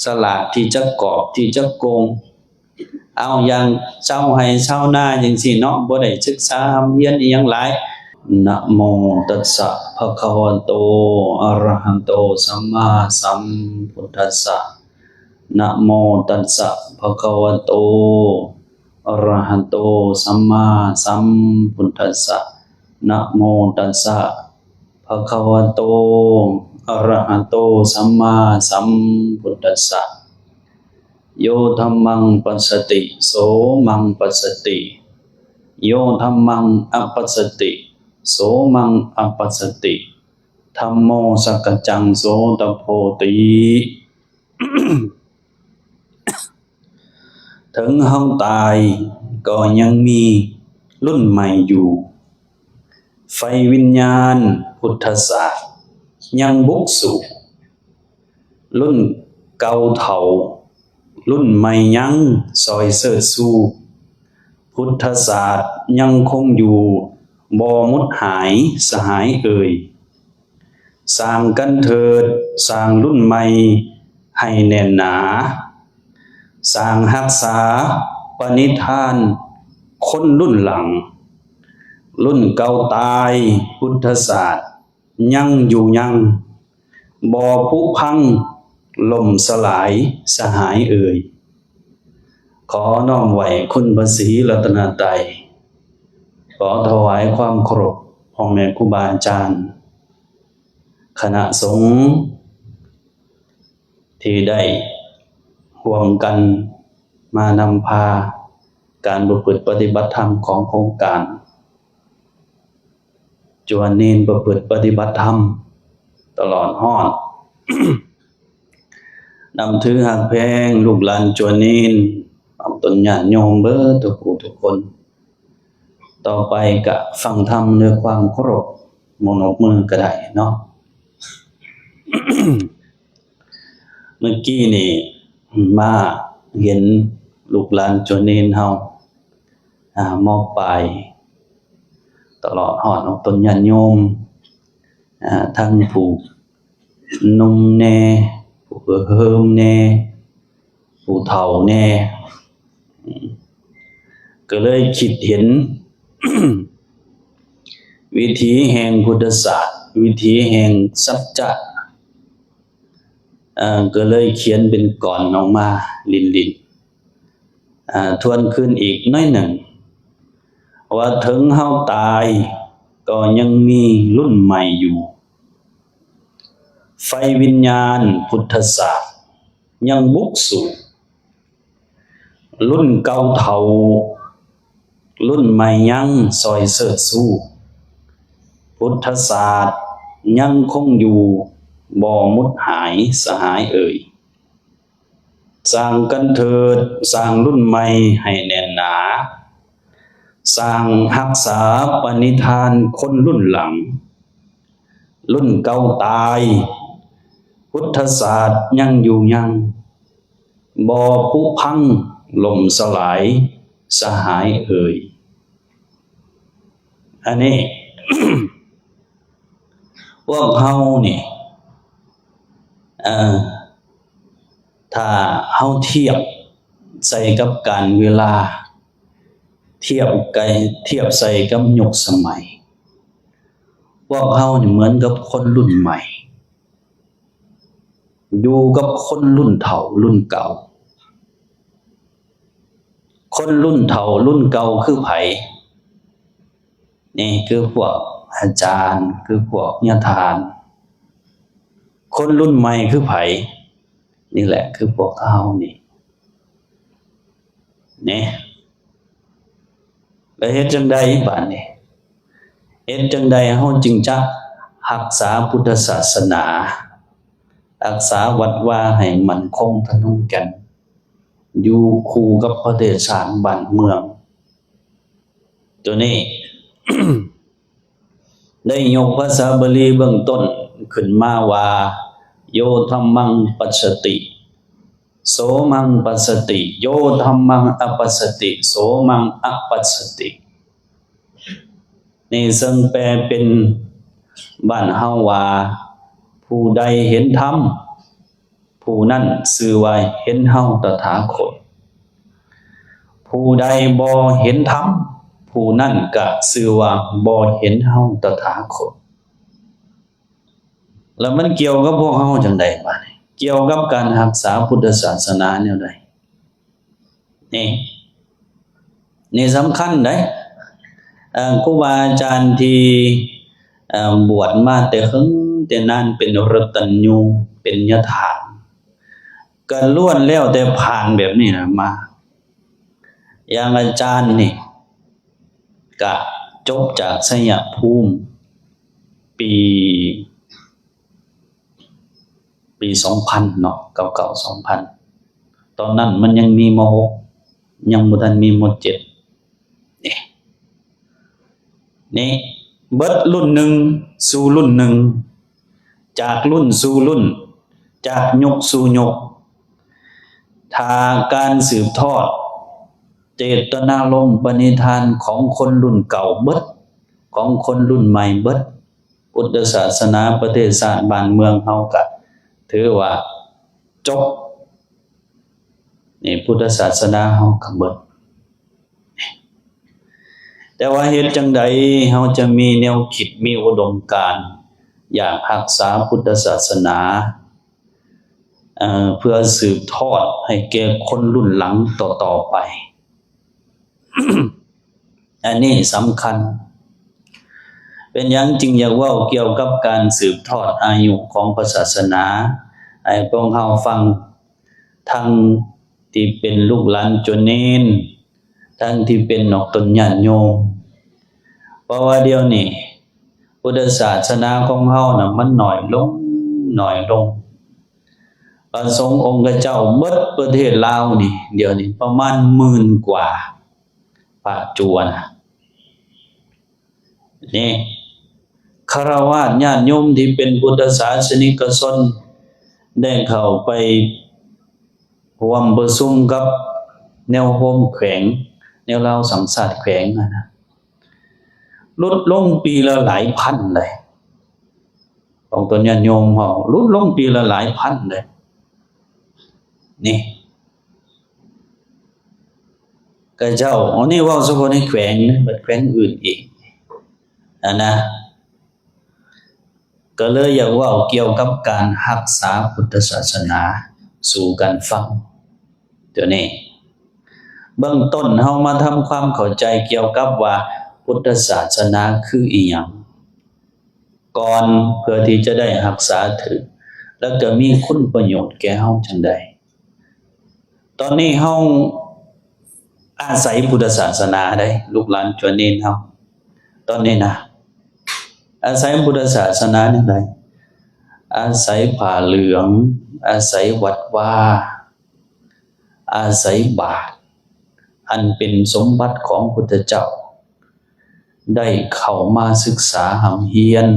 ສະຫຼາດທີ່ຈະກອບ ທີ່ຈະໂກງ ເອົາຢ່າງຊາວໄຮ່ຊາວນາຈັ່ງຊີ້ເນາະ ບໍ່ໄດ້ສຶກສາຮ່ຳຮຽນອີ່ຫຍັງຫຼາຍ. ນະໂມຕັດສະ ພະຄະວະໂຕ ອະຣະຫະໂຕ ສຳມາສຳພຸດທັດສະ. ນະໂມຕັດສະ ພະຄະວະໂຕ ອະຣະຫະໂຕ ສຳມາສຳພຸດທັດສະ. ນະໂມຕັດສະ ພະຄະວະໂຕ ອະຣະຫະໂຕ ສຳມາສຳພຸດທັດສະ. ໂຍທຳມັງປັດສະຕິ ໂສມັງປັດສະຕິ ໂຍທຳມັງອະປັດສະຕິ ໂສມັງອະປັດສະຕິ ທຳໂມສັກກະຈັງ ໂສຕະໂພຕິ. ເຖິງເຮົາຕາຍກໍຍັງມີລຸ້ນໃໝ່ຢູ່ ໄຟວິນຍານພຸດທະສາດຍັງບຸກສູ້ ລຸ້ນເກົ່າເຖົ້າລຸ້ນໃໝ່ຍັງຊ່ອຍເຊີດຊູ ພຸດທະສາດຍັງຄົງຢູ່ບໍ່ໝົດຫາຍສະຫາຍເອີຍ. ສ້າງກັນເຖີດ ສ້າງລຸ້ນໃໝ່ໃຫ້ແໜ້ນໜາ ສ້າງຮັກສາປະນິທານຄົນລຸ້ນຫຼັງ ລຸ້ນເກົ່າຕາຍພຸດທະສາດຍັງຢູ່ຍັງ ບໍ່ຜຸພັງລົ້ມສະຫຼາຍສະຫາຍເອີຍ. ຂໍນ້ອມໄຫວ້ຄຸນພະສີລັດຕະນະໄຕ ຂໍຖວາຍຄວາມເຄົາລົບພໍ່ແມ່ຄູບາອາຈານ ຄະນະສົງທີ່ໄດ້ຮ່ວມກັນມານຳພາການປະພຶດປະຕິບັດທຳຂອງໂຄງການ ຈົວເນນປະພຶດປະຕິບັດທຳ ຕະຫຼອດຮອດ ນັບຖືຮັກແພງລູກຫຼານຈົວເນນ ອອກຕົນຍາດໂຍມເບີດທຸກຜູ້ທຸກຄົນ. ຕໍ່ໄປກະຟັງທຳດ້ວຍຄວາມເຄົາລົບ ບໍ່ນົບມືກະໄດ້ເນາະ. ເມື່ອກີ້ນີ້ມາເຫັນລູກຫຼານຈົວເນນເຮົາ ອາ ມອບປາຍ ຕະຫຼອດຮອດອອກຕົນຍາດໂຍມ ອາ ທັງຜູ້ໜຸ່ມແດ່ ຜູ້ເຫີມແດ່ ຜູ້ເຖົ້າແດ່ ກໍເລີຍຄິດເຫັນ ວິຖີແຫ່ງພຸດທະສາດ ວິຖີແຫ່ງສັດຈະ ເອີ ກໍເລີຍຂຽນເປັນກອນອອກມາຫຼິ້ນໆ ເອີ ທວນຄືນອີກໜ້ອຍໜຶ່ງ ວ່າເຖິງເຮົາຕາຍກໍຍັງມີລຸ້ນໃໝ່ຢູ່ ໄຟວິນຍານພຸດທະສາດຍັງບຸກສູ້ ລຸ້ນເກົ່າເຖົ້າລຸ້ນໃໝ່ຍັງຊ່ອຍເຊີດຊູ ພຸດທະສາດຍັງຄົງຢູ່ບໍ່ໝົດຫາຍສະຫາຍເອີຍ. ສ້າງກັນເຖີດ ສ້າງລຸ້ນໃໝ່ໃຫ້ແໜ້ນໜາ ສ້າງຮັກສາປະນິທານຄົນລຸ້ນຫຼັງ ລຸ້ນເກົ່າຕາຍ ພຸດທະສາດຍັງຢູ່ຍັງ ບໍ່ຜຸພັງລົ້ມສະຫຼາຍສະຫາຍເອີຍ. ອັນນີ້ ພວກເຮົານີ້ ເອີ ຖ້າເຮົາທຽບໃສ່ກັບການເວລາ ທຽບໃກ້ ທຽບໃສ່ກັບຍຸກສະໄໝ ພວກເຮົານີ້ເໝືອນກັບຄົນລຸ້ນໃໝ່ ຢູ່ກັບຄົນລຸ້ນເຖົ້າລຸ້ນເກົ່າ. ຄົນລຸ້ນເຖົ້າລຸ້ນເກົ່າຄືໃຜ? ນີ້ຄືພວກອາຈານ ຄືພວກຍາທ່ານ. ຄົນລຸ້ນໃໝ່ຄືໃຜ? ນີ້ແຫຼະ ຄືພວກເຮົານີ້ ນີ້ ແລ້ວເຮັດຈັ່ງໃດບາດນີ້? ເຮັດຈັ່ງໃດເຮົາຈຶ່ງຈະຮັກສາພຸດທະສາສະໜາ, ຮັກສາວັດວາໃຫ້ໝັ້ນຄົງທະນົງແກ່ນ, ຢູ່ຄູ່ກັບປະເທດຊາດບ້ານເມືອງ? ໂຕນີ້ ໄດ້ຍົກພາສາບາລີເບື້ອງຕົ້ນຂຶ້ນມາວ່າ ໂຍທຳມັງປັດສະຕິ ໂສມັງປັດສະຕິ ໂຍທຳມັງອະປັດສະຕິ ໂສມັງອະປັດສະຕິ. ນີ້ເຊິ່ງແປເປັນບ້ານເຮົາວ່າ ຜູ້ໃດເຫັນທຳ ຜູ້ ຜູ້ນັ້ນຊື່ວ່າເຫັນເຮົາຕະຖາຄົດ. ຜູ້ໃດບໍ່ເຫັນທຳ, ຜູ້ນັ້ນກະຊື່ວ່າບໍ່ເຫັນເຮົາຕະຖາຄົດ. ແລ້ວມັນກ່ຽວກັບພວກເຮົາຈັ່ງໃດບາດນີ້? ກ່ຽວກັບການຮັກສາພຸດທະສາສະໜາແນວໃດ? ນີ້ ນີ້ສຳຄັນເດ້. ເອີ ຄູບາອາຈານທີ່ ເອີ ບວດມາແຕ່ເຫິງແຕ່ນານ ເປັນຣັດຕັນຍູ ເປັນຍະຖາ ກໍລ້ວນແລ້ວແຕ່ຜ່ານແບບນີ້ນະມາ. ຢ່າງອາຈານນີ້ກະຈົບຈາກໄຊຍະພູມ ປີ ປີສອງພັນເນາະ ເກົ້າເກົ້າ ສອງພັນ ຕອນນັ້ນມັນຍັງມີ ມ.ຫົກ ຍັງບໍ່ທັນມີ ມ.ເຈັດ ເດ້. ນີ້ເບິດລຸ້ນໜຶ່ງສູ່ລຸ້ນໜຶ່ງ ຈາກລຸ້ນສູ່ລຸ້ນ ຈາກຍຸກສູ່ຍຸກ ຖ້າການສືບທອດເຈດຕະນາລົມປະນິທານຂອງຄົນລຸ້ນເກົ່າເບິດ ຂອງຄົນລຸ້ນໃໝ່ເບິດ ພຸດທະສາສະໜາ ປະເທດຊາດ ບ້ານເມືອງເຮົາກະຖືວ່າຈົບ. ນີ້ ພຸດທະສາສະໜາເຮົາກະເບິດ. ແຕ່ວ່າເຮັດຈັ່ງໃດເຮົາຈະມີແນວຄິດ ມີອຸດົມການ ຢາກຮັກສາພຸດທະສາສະໜາ ເອີ ເພື່ອສືບທອດໃຫ້ແກ່ຄົນລຸ້ນຫຼັງຕໍ່ໆໄປ. ອັນນີ້ສຳຄັນ. ເປັນຫຍັງຈຶ່ງຢາກເວົ້າກ່ຽວກັບການສືບທອດອາຍຸຂອງພະສາສະໜາໃຫ້ພວກເຮົາຟັງ, ທັງທີ່ເປັນລູກຫຼານຈົວເນນ, ທັງທີ່ເປັນອອກຕົນຍາດໂຍມ? ເພາະວ່າດຽວນີ້ພຸດທະສາສະໜາຂອງເຮົານະ ມັນໜ້ອຍລົງ, ໜ້ອຍລົງ. ພະສົງອົງຄະເຈົ້າເບິດປະເທດລາວນີ້ ດຽວນີ້ປະມານໝື່ນກວ່າພະຈົວນະ. ນີ້ ຄະລາວາດຍາດໂຍມທີ່ເປັນພຸດທະສາສະນິກະຊົນ ໄດ້ເຂົ້າໄປຮ່ວມປະຊຸມກັບແນວໂຮມແຂວງ, ແນວລາວສ້າງຊາດແຂວງຫັ້ນນະ ຫຼຸດລົງປີລະຫຼາຍພັນເດ້. ຂອງຕົນຍາດໂຍມເຮົາຫຼຸດລົງປີລະຫຼາຍພັນເດ້. ນີ້ ຂະເຈົ້າ ອັນນີ້ເວົ້າສະເພາະໃນແຂວງນະ, ບັດແຂວງອື່ນອີກຫັ້ນນະ. ກໍເລີຍຢາກເວົ້າກ່ຽວກັບການຮັກສາພຸດທະສາສະໜາສູ່ກັນຟັງ. ຕົວນີ້ ເບື້ອງຕົ້ນເຮົາມາທຳຄວາມເຂົ້າໃຈກ່ຽວກັບວ່າພຸດທະສາສະໜາຄືອີ່ຫຍັງກ່ອນ ເພື່ອທີ່ຈະໄດ້ຮັກສາຖືກ ແລ້ວກໍມີຄຸນປະໂຫຍດແກ່ເຮົາຈັ່ງໃດ. ຕອນນີ້ເຮົາອາໄສພຸດທະສາສະໜາໄດ໋ ລູກຫຼານຈົວເນນເຮົາ ຕອນນີ້ນະ ອາໄສພຸດທະສາສະໜາແນວໃດ? ອາໄສຜ້າເຫຼືອງ, ອາໄສວັດວາ, ອາໄສບາດ ອັນເປັນສົມບັດຂອງພຸດທະເຈົ້າ ໄດ້ເຂົ້າມາສຶກສາຮ່ຳຮຽນ,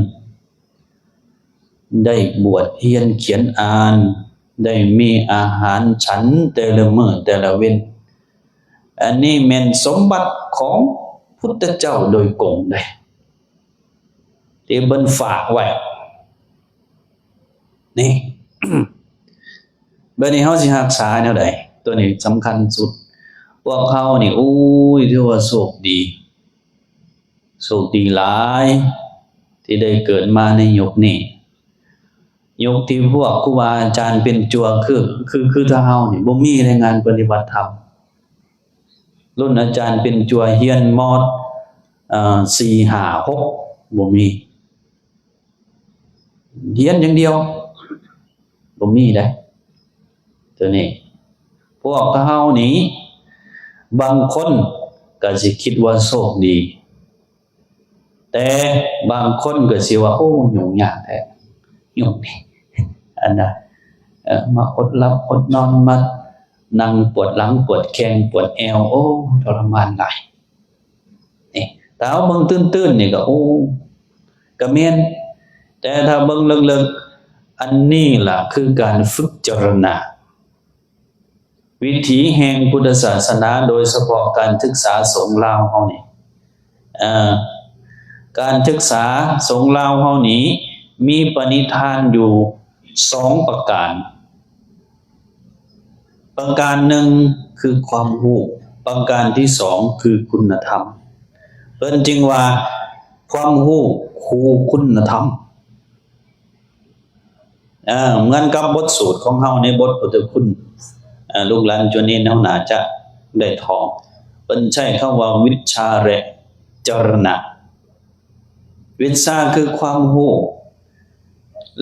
ໄດ້ບວດຮຽນຂຽນອ່ານ, ໄດ້ມີອາຫານສັນແຕ່ລະມື້ແຕ່ລະເວັນ. ອັນນີ້ແມ່ນສົມບັດຂອງພຸດທະເຈົ້າໂດຍກົງເດ້ ທີ່ເພິ່ນຝາກໄວ້. ນີ້ ບາດນີ້ເຮົາຊິຮັກສາແນວໃດ? ຕົວນີ້ສຳຄັນສຸດ. ພວກເຮົານີ້ ໂອ້ຍ ຖືວ່າໂຊກດີ, ໂຊກດີຫຼາຍທີ່ໄດ້ເກີດມາໃນຍຸກນີ້, ຍຸກທີ່ພວກຄູບາອາຈານເປັນຈົວ ຄື ຄື ຄືທາງເຮົານີ້ ບໍ່ມີແລງງານປະຕິບັດທຳ. ລຸ້ນອາຈານເປັນຈົວຮຽນ ມ. ເອີ ສີ່ ຫ້າ ຫົກ ບໍ່ມີ. ຮຽນຢ່າງດຽວ ບໍ່ມີເດ້ ຕົວນີ້. ພວກເຮົານີ້ ບາງຄົນກໍຊິຄິດວ່າໂຊກດີ, ແຕ່ບາງຄົນກໍຊິວ່າ ໂອ້ ຫຍຸ້ງຍາກແທ້ ຍຸກນີ້ ອັນນະ ເອີ ມາອົດຫຼັບອົດນອນ, ມານັ່ງປວດຫຼັງປວດແຂ້ງປວດແອວ, ໂອ້ ທໍລະມານຫຼາຍ. ນີ້ ຖ້າເຮົາເບິ່ງຕື້ນໆນີ້ກໍ ໂອ້ ກໍແມ່ນ, ແຕ່ຖ້າເບິ່ງເລິກໆ ອັນນີ້ລະຄືການຝຶກຈາລະນະ ວິຖີແຫ່ງພຸດທະສາສະໜາ, ໂດຍສະເພາະການສຶກສາສົງລາວເຮົານີ້. ເອີ ການສຶກສາສົງລາວເຮົານີ້ ມີປະນິທານຢູ່ສອງປະການ. ປະການໜຶ່ງຄືຄວາມຮູ້, ປະການທີສອງຄືຄຸນນະທຳ. ເພິ່ນຈຶ່ງວ່າຄວາມຮູ້ຄູ່ຄຸນນະທຳ. ເອີ ເໝືອນກັບບົດສູດຂອງເຮົາໃນບົດພຸດທະຄຸນ, ເອີ ລູກຫຼານຈວນເນນເຮົາໜ້າຈະໄດ້ທ່ອງ. ເພິ່ນໃຊ້ຄຳວ່າວິດຊາ ແລະ ຈະລະນະ. ວິດຊາຄືຄວາມຮູ້,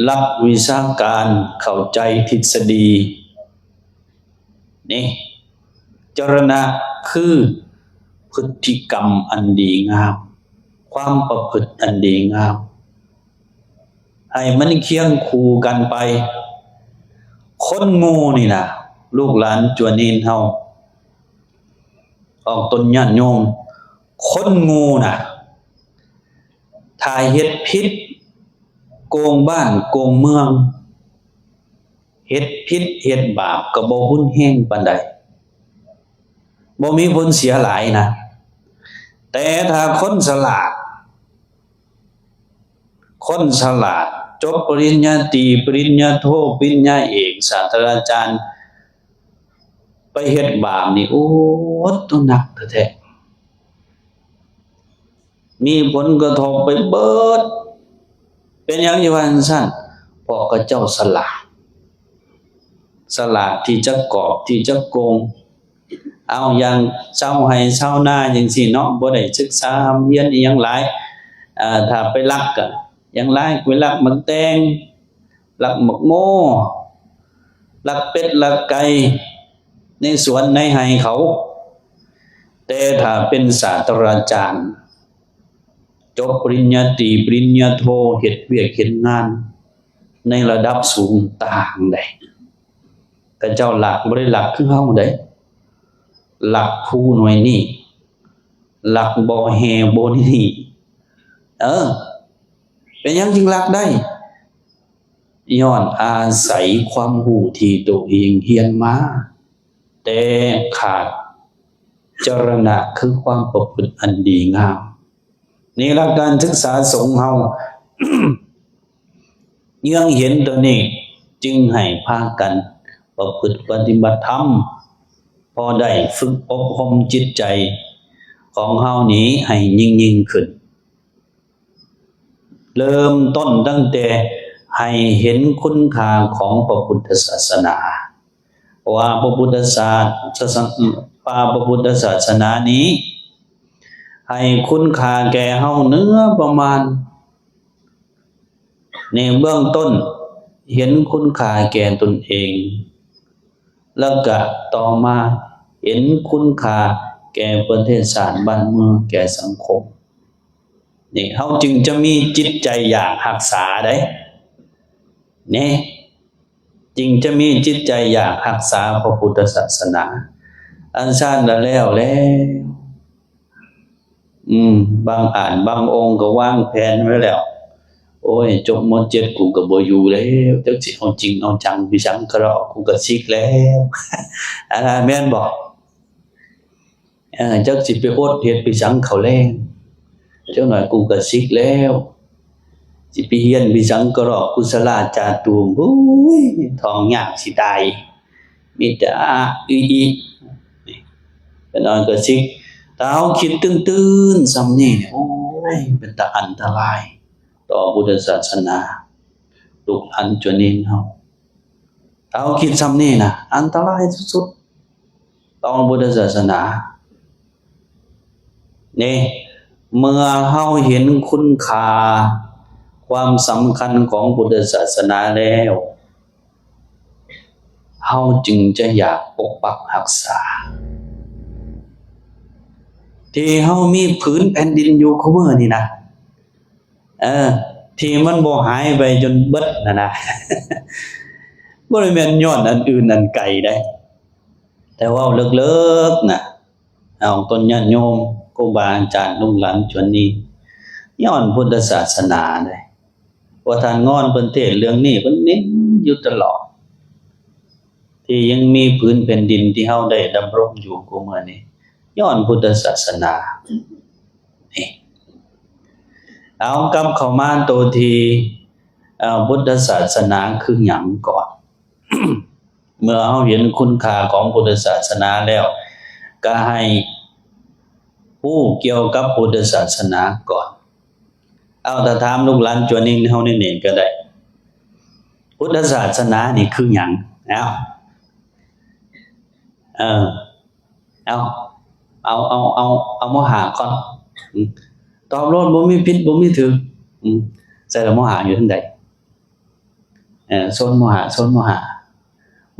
ຫຼັກວິຊາການ, ເຂົ້າໃຈທິດສະດີ. ນີ້ ຈະລະນະຄືພຶດຕິກຳອັນດີງາມ, ຄວາມປະພຶດອັນດີງາມ, ໃຫ້ມັນຄຽງຄູ່ກັນໄປ. ຄົນໂງ່ນີ້ນະ ລູກຫຼານຈວນເນນເຮົາ, ອອກຕົນຍາດໂຍມ, ຄົນໂງ່ນະ ຖ້າເຮັດຜິດ ໂກງບ້ານໂກງເມືອງ, ເຮັດຜິດເຮັດບາບກໍບໍ່ຮຸນແຮງປານໃດ, ບໍ່ມີຜົນເສຍຫຼາຍນະ. ແຕ່ຖ້າຄົນສະຫຼາດ, ຄົນສະຫຼາດ ຈົບປະລິນຍາຕີ, ປະລິນຍາໂທ, ປະລິນຍາເອກ, ສາດສະດາຈານ ໄປເຮັດບາບນີ້ ໂອ້ ໂຕໜັກແທ້ໆ. ມີຜົນກະທົບໄປເບິດ. ເປັນຫຍັງຈຶ່ງວ່າຈັ່ງຊັ້ນ? ເພາະເຂົາເຈົ້າສະຫຼາດ, ສະຫຼາດທີ່ຈະກອບ, ທີ່ຈະໂກງ. ເອົາ ຢ່າງຊາວໄຮ່ຊາວນາຈັ່ງຊີ້ເນາະ, ບໍ່ໄດ້ສຶກສາຮ່ຳຮຽນອີ່ຫຍັງຫຼາຍ, ເອີ ຖ້າໄປລັກກະຢ່າງຫຼາຍ ໄປລັກໝາກແຕງ, ລັກໝາກໂມ, ລັກເປັດລັກໄກ່ໃນສວນໃນໄຮ່ເຂົາ. ແຕ່ຖ້າເປັນສາດສະດາລາຈານ ຈົບປະລິນຍາຕີ ປະລິນຍາໂທ, ເຮັດວຽກເຮັດງານໃນລະດັບສູງຕ່າງໃດ, ເຂົາເຈົ້າລັກ ບໍ່ໄດ້ລັກຄືເຮົາໃດ, ລັກພູໜ່ວຍນີ້, ລັກບໍ່ແຮ່ບໍ່ນີ້. ເອີ ເປັນຫຍັງຈຶ່ງລັກໄດ້? ຍ້ອນອາໄສຄວາມຮູ້ທີ່ໂຕເອງຮຽນມາ, ແຕ່ຂາດຈະລະນະ ຄືຄວາມປະພຶດອັນດີງາມ. ນີ້ລະ ການສຶກສາສົງເຮົາເຍືອງເຫັນໂຕນີ້, ຈຶ່ງໃຫ້ພາກັນປະພຶດປະຕິບັດທຳ, ພໍໄດ້ຝຶກອົບຮົມຈິດໃຈຂອງເຮົານີ້ໃຫ້ຍິ່ງໆຂຶ້ນ. ເລີ່ມຕົ້ນຕັ້ງແຕ່ໃຫ້ເຫັນຄຸນຄ່າຂອງພະພຸດທະສາສະໜາ, ວ່າພະພຸດທະສາສະ ວ່າພະພຸດທະສາສະໜານີ້ໃຫ້ຄຸນຄ່າແກ່ເຮົາເໜືອປະມານ. ໃນເບື້ອງຕົ້ນເຫັນຄຸນຄ່າແກ່ຕົນເອງ, ແລ້ວກະຕໍ່ມາເຫັນຄຸນຄ່າແກ່ປະເທດຊາດບ້ານເມືອງ, ແກ່ສັງຄົມ. ນີ້ເຮົາຈຶ່ງຈະມີຈິດໃຈຢາກຮັກສາໄດ໋ ນີ້ ຈຶ່ງຈະມີຈິດໃຈຢາກຮັກສາພະພຸດທະສາສະໜາ. ອັນຊັ້ນລະແລ້ວແລ້ວ ອືມ ບາງອານບາງອົງກໍວາງແຜນໄວ້ແລ້ວ, ໂອ້ຍ ຈົບ ມ.ເຈັດ ກູກໍບໍ່ຢູ່ແລ້ວ, ຈັກຊິເອົາຈິງເອົາຈັງໄປສັງກະເລາະ, ກູກໍສິກແລ້ວ. ອັນນັ້ນແມ່ນບໍ່? ເອີ ຈັກຊິໄປອົດເຮັດໄປສັງເຂົ້າແລງ, ຈັກໜ້ອຍກູກໍສິກແລ້ວ. ຊິໄປຮຽນໄປສັງກະເລາະ ກຸສະລາຈາຕູ, ໂອ້ຍ ທ້ອງຍາກຊິຕາຍ, ມີແຕ່ອະ ອື ອີ. ຈັກໜ້ອຍກໍສິກ. ຖ້າເຮົາຄິດຕື່ນໆສ່ຳນີ້ ໂອ້ຍ ເປັນຕາອັນຕະລາຍຕໍ່ພຸດທະສາສະໜາ, ລູກຫຼານຈົວເນນເຮົາ. ເຮົາຄິດສ່ຳນີ້ນະ ອັນຕະລາຍສຸດໆ ຕໍ່ພຸດທະສາສະໜາ. ນີ້ ເມື່ອເຮົາເຫັນຄຸນຄ່າ ຄວາມສຳຄັນຂອງພຸດທະສາສະໜາແລ້ວ, ເຮົາຈຶ່ງຈະຢາກປົກປັກຮັກສາ ທີ່ເຮົາມີຜືນແຜ່ນດິນຢູ່ຄູ່ມື້ນີ້ນະ. ເອີ ທີ່ມັນບໍ່ຫາຍໄປຈົນເບິດຫັ້ນນະ, ບໍ່ໄດ້ແມ່ນຍ້ອນອັນອື່ນອັນໄກໃດ, ແຕ່ເວົ້າເລິກໆນະ ເອົາຕົ້ນຍາດໂຍມ ຄູບາອາຈານ ລູກຫຼານຈວນນີ້ ຍ້ອນພຸດທະສາສະໜາໃດ. ພວກທ່ານງອນເພິ່ນເທດເລື່ອງນີ້ ເພິ່ນເນັ້ນຢູ່ຕະຫຼອດ. ທີ່ຍັງມີຜືນແຜ່ນດິນທີ່ເຮົາໄດ້ດຳລົງຢູ່ຄູ່ມື້ນີ້ ຍ້ອນພຸດທະສາສະໜາ. ນີ້ ເອົາ ກັບເຂົ້າມາໂຕທີ່ ເອີ ພຸດທະສາສະໜາຄືຫຍັງກ່ອນ? ເມື່ອເຮົາເຫັນຄຸນຄ່າຂອງພຸດທະສາສະໜາແລ້ວ ກໍໃຫ້ຮູ້ກ່ຽວກັບພຸດທະສາສະໜາກ່ອນ. ເອົາ ຖ້າຖາມລູກຫຼານຈວນນິງເຮົານີ້ໆກໍໄດ້ ພຸດທະສາສະໜານີ້ຄືຫຍັງ? ເອົາ ເອີ ເອົາ ເອົາ ເອົາ ເອົາ ເອົາ ເອົາໂມຫະກ່ອນ. ອືມ ຕອບໂລດ ບໍ່ມີຜິດ ບໍ່ມີຖືກ. ອືມ ໃສ່ລະໂມຫະຢູ່ທາງໃດ? ເອີ ໂຊນໂມຫະ ໂຊນໂມຫະ.